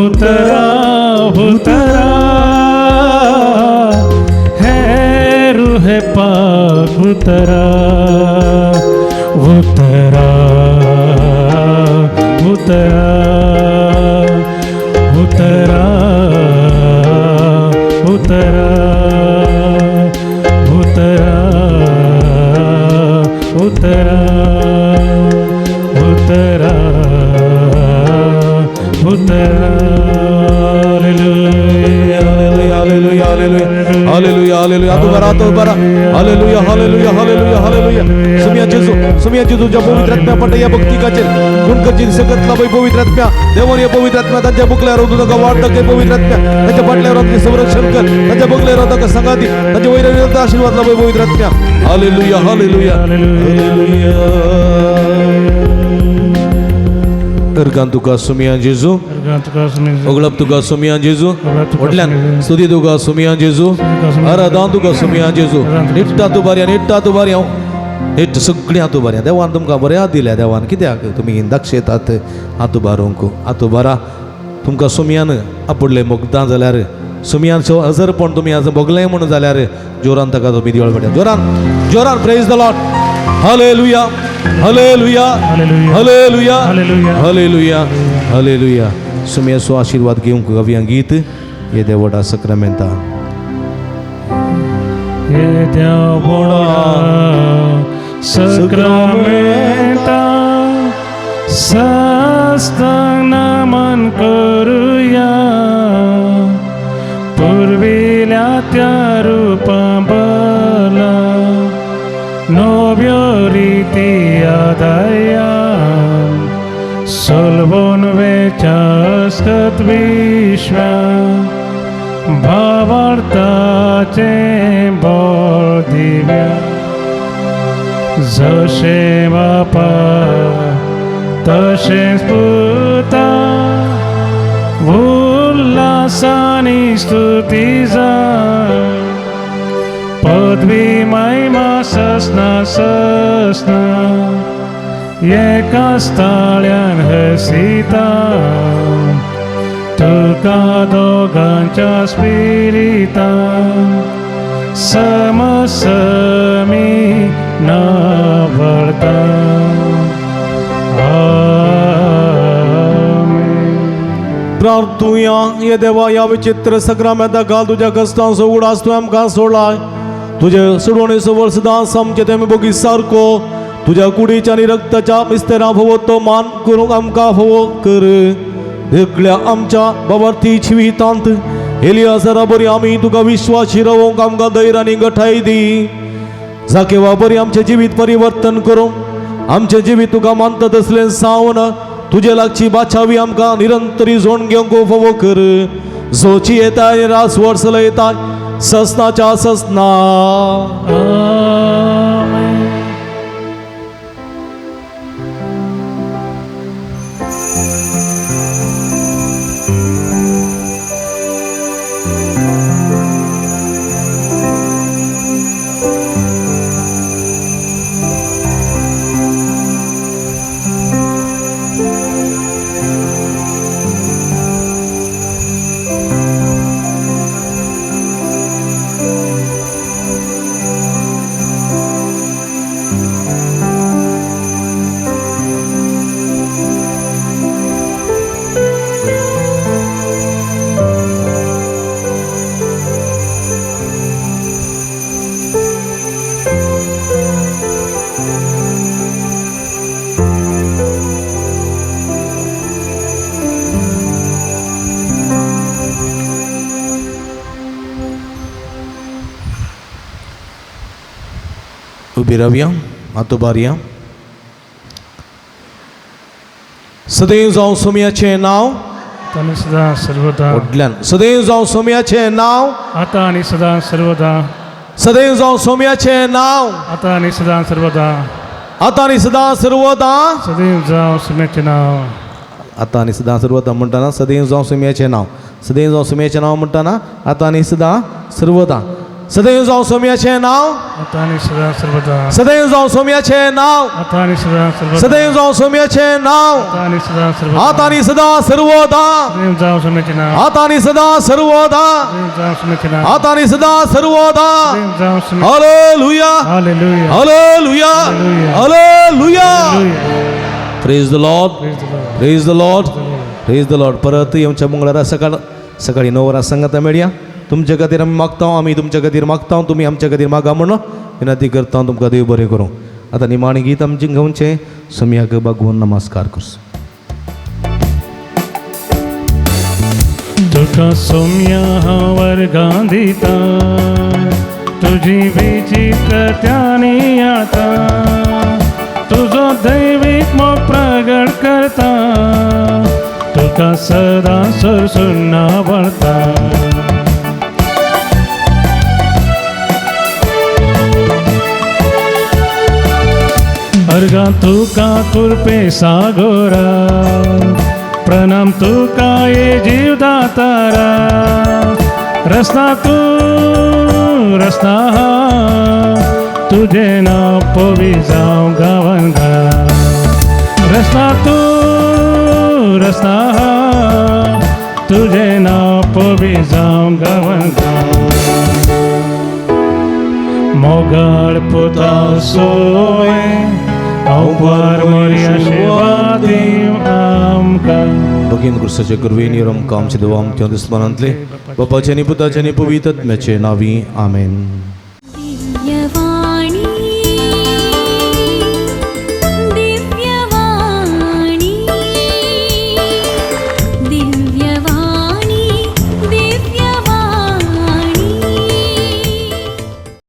उतरा, उतरा, है रूह पाक उतरा. उतरा, उतरा, उतरा, उतरा, उतरा, उतरा, उतरा, उतरा. Hallelujah, hallelujah, hallelujah, hallelujah. हात उभारा, हात उभारा. Hallelujah, hallelujah, hallelujah, hallelujah. सुमिया जेजू, सुमिया जेजू, तुझ्या पवित्र आत्म्या पट या भक्तिकाचेर गुणकरची सकत लाभय पवित्र आत्म्या. देवान या पवित्र आत्म्या तांच्या बुकल्यावर तुझा वाट दाखय पवित्र आत्म्या. त्यांच्या पाटल्यावर तुझे संरक्षण कर, त्यांच्या बगल्यावर ताका सांगाती, त्यांच्या वैर आशीर्वाद लाभय पवित्र आत्म्या. Hallelujah, hallelujah, hallelujah. अर्गान तुका सुमिया जेजू, ओगळप तुका सुमिया जेजू, व्हडल्यान स्तुती तुका सुमिया जेजू, आराधना तुका सुमिया जेजू. निट्टा तूं बऱ्या, निट्टा तूं बऱ्या, निट्ट सगळीं हातू बऱ्या. देवान तुमकां बऱ्या दिल्या. देवान कित्याक तुमी दाक्षेतात हातू बारूंक? हातू बारा तुमकां सुमियान आपडलें मोगदां जाल्यार, सुमियान हजरपण तुमी आज भोगलें म्हणून जाल्यार जोरान ताका तुमी दिवळ पडया. जोरान, जोरान. Praise the Lord. Hallelujah, hallelujah, hallelujah, hallelujah, hallelujah. सुमियाचो आशीर्वाद घेवंक गावया गीत हे देवडा सक्रामेंता. येद्या व्हडा सक्रामेंता साष्टांग नमन करुया. पुर्विल्या त्या रुपा बला नव्यो रिती आदाया सोलवून वेच्या विश्वा भावार्थाचें बळ दिव्या. जशें बापा तशेंच पुता उल्हासानी स्तुती जाय. पदवी महिमा ससना ससना एकाच ताळ्यान हसिता. तुका दोगांच्या स्पिरितान समसमी नावळता. आमेन. प्रार्थुया. ये देवा, ह्या विचित्र सक्रामेंता घाल तुज्या कश्टांचो उगडास तूं आमकां सोडलाय. तुजे सोडवणेचो वर्स दास आमचे तेमी बोगी सारको तुज्या कुडीच्या आनी रक्ताच्या मिस्तेरा फावो तो मान करूंक आमकां फावो कर. सगळ्या आमच्या बाबार्थी जिवितांत एलियासरा बरी आमी तुका विश्वासी रावोंक आमकां धैर्य आनी गठाय दी. जाकेवा बरी आमचें जिवीत परिवर्तन करूंक आमचें जिवीत तुका मानता तसलें सावन तुजे लागची बाचावी आमकां निरंतरी जोड घेवंक फावो कर. जोची येता आनी रास वर्स लयता ससनाच्या ससना. आमेन. उबी रावया, हात उबारया. सदैव जावं सोम्याचें नांव आनी सदा सर्वदा. व्हडल्यान. सदैव जावं सोम्याचें नांव आता आनी सदा सर्वदा. सदैव जावं सोम्याचें नांव आता आनी सदा सर्वदा. आतां आनी सदां सर्वदा. सदैव जावं सुम्याचें नांव. आतां आनी सदां सर्वदा म्हणटाना सदैव जावं सोम्याचें नांव. सदैव जावं सोम्याचें नांव म्हणटाना आतां आनी सदां सर्वदा. सदैव जावं सोम्याचें नांव. आता आनी सदा सर्वदा. सदैव जावं सोम्याचें नांव. आता आनी सदा सर्वदा. सदैव जावं सोम्याचें नांव. आता आनी सदा सर्वदा. आतां आनी सदां सर्वदा. सदैव जावं सोम्याचें नांव. आतां आनी सदां सर्वदा. सदैव जावं सोम्याचें नांव. आतां आनी सदां सर्वदा. सदैव जावं सोम्याचें. Hallelujah. Hallelujah. Hallelujah. Hallelujah. Hallelujah. Praise the Lord. Praise the Lord. Praise the Lord. Praise the Lord. परत येवच्या मंगळारा सकाळ सकाळी 9 वरां सांगाता मेळया. तुमच्या खातीर आमी मागता, आमी तुमच्या खातीर मागता, तुमी आमच्या खातीर मागा म्हणून विनंती करता. तुमकां देव बरें करूं. आतां निमाणें गीत आमचें गावचें. सोमयाक बागोवन नमस्कार करचो. तुका सोम्या हांव वर्गां दिता, तुजी विचित्रत्यानी आता, तुजो दैवीक मोग प्रगट करता, तुका सदां सरसून वळता. अर्गां तुका कुरपे सागोरा, प्रणाम तुका ये जीवदातारा, रसना तूं रसना तुझे नांव पवी जावं गांवान गा. रसना तूं रसना तुझे नांव पवी जावं गांवान गा. मोगाळ पुता सोय हांव मोरया शिवा आमकां. भगीन क्रिस्ताचे कृपेन आमकां आमचे देवा आमच्या दुस्मानांतले बापाचे आनी पुताचे आनी पवित्र आत्म्याचे नांवी आमेन.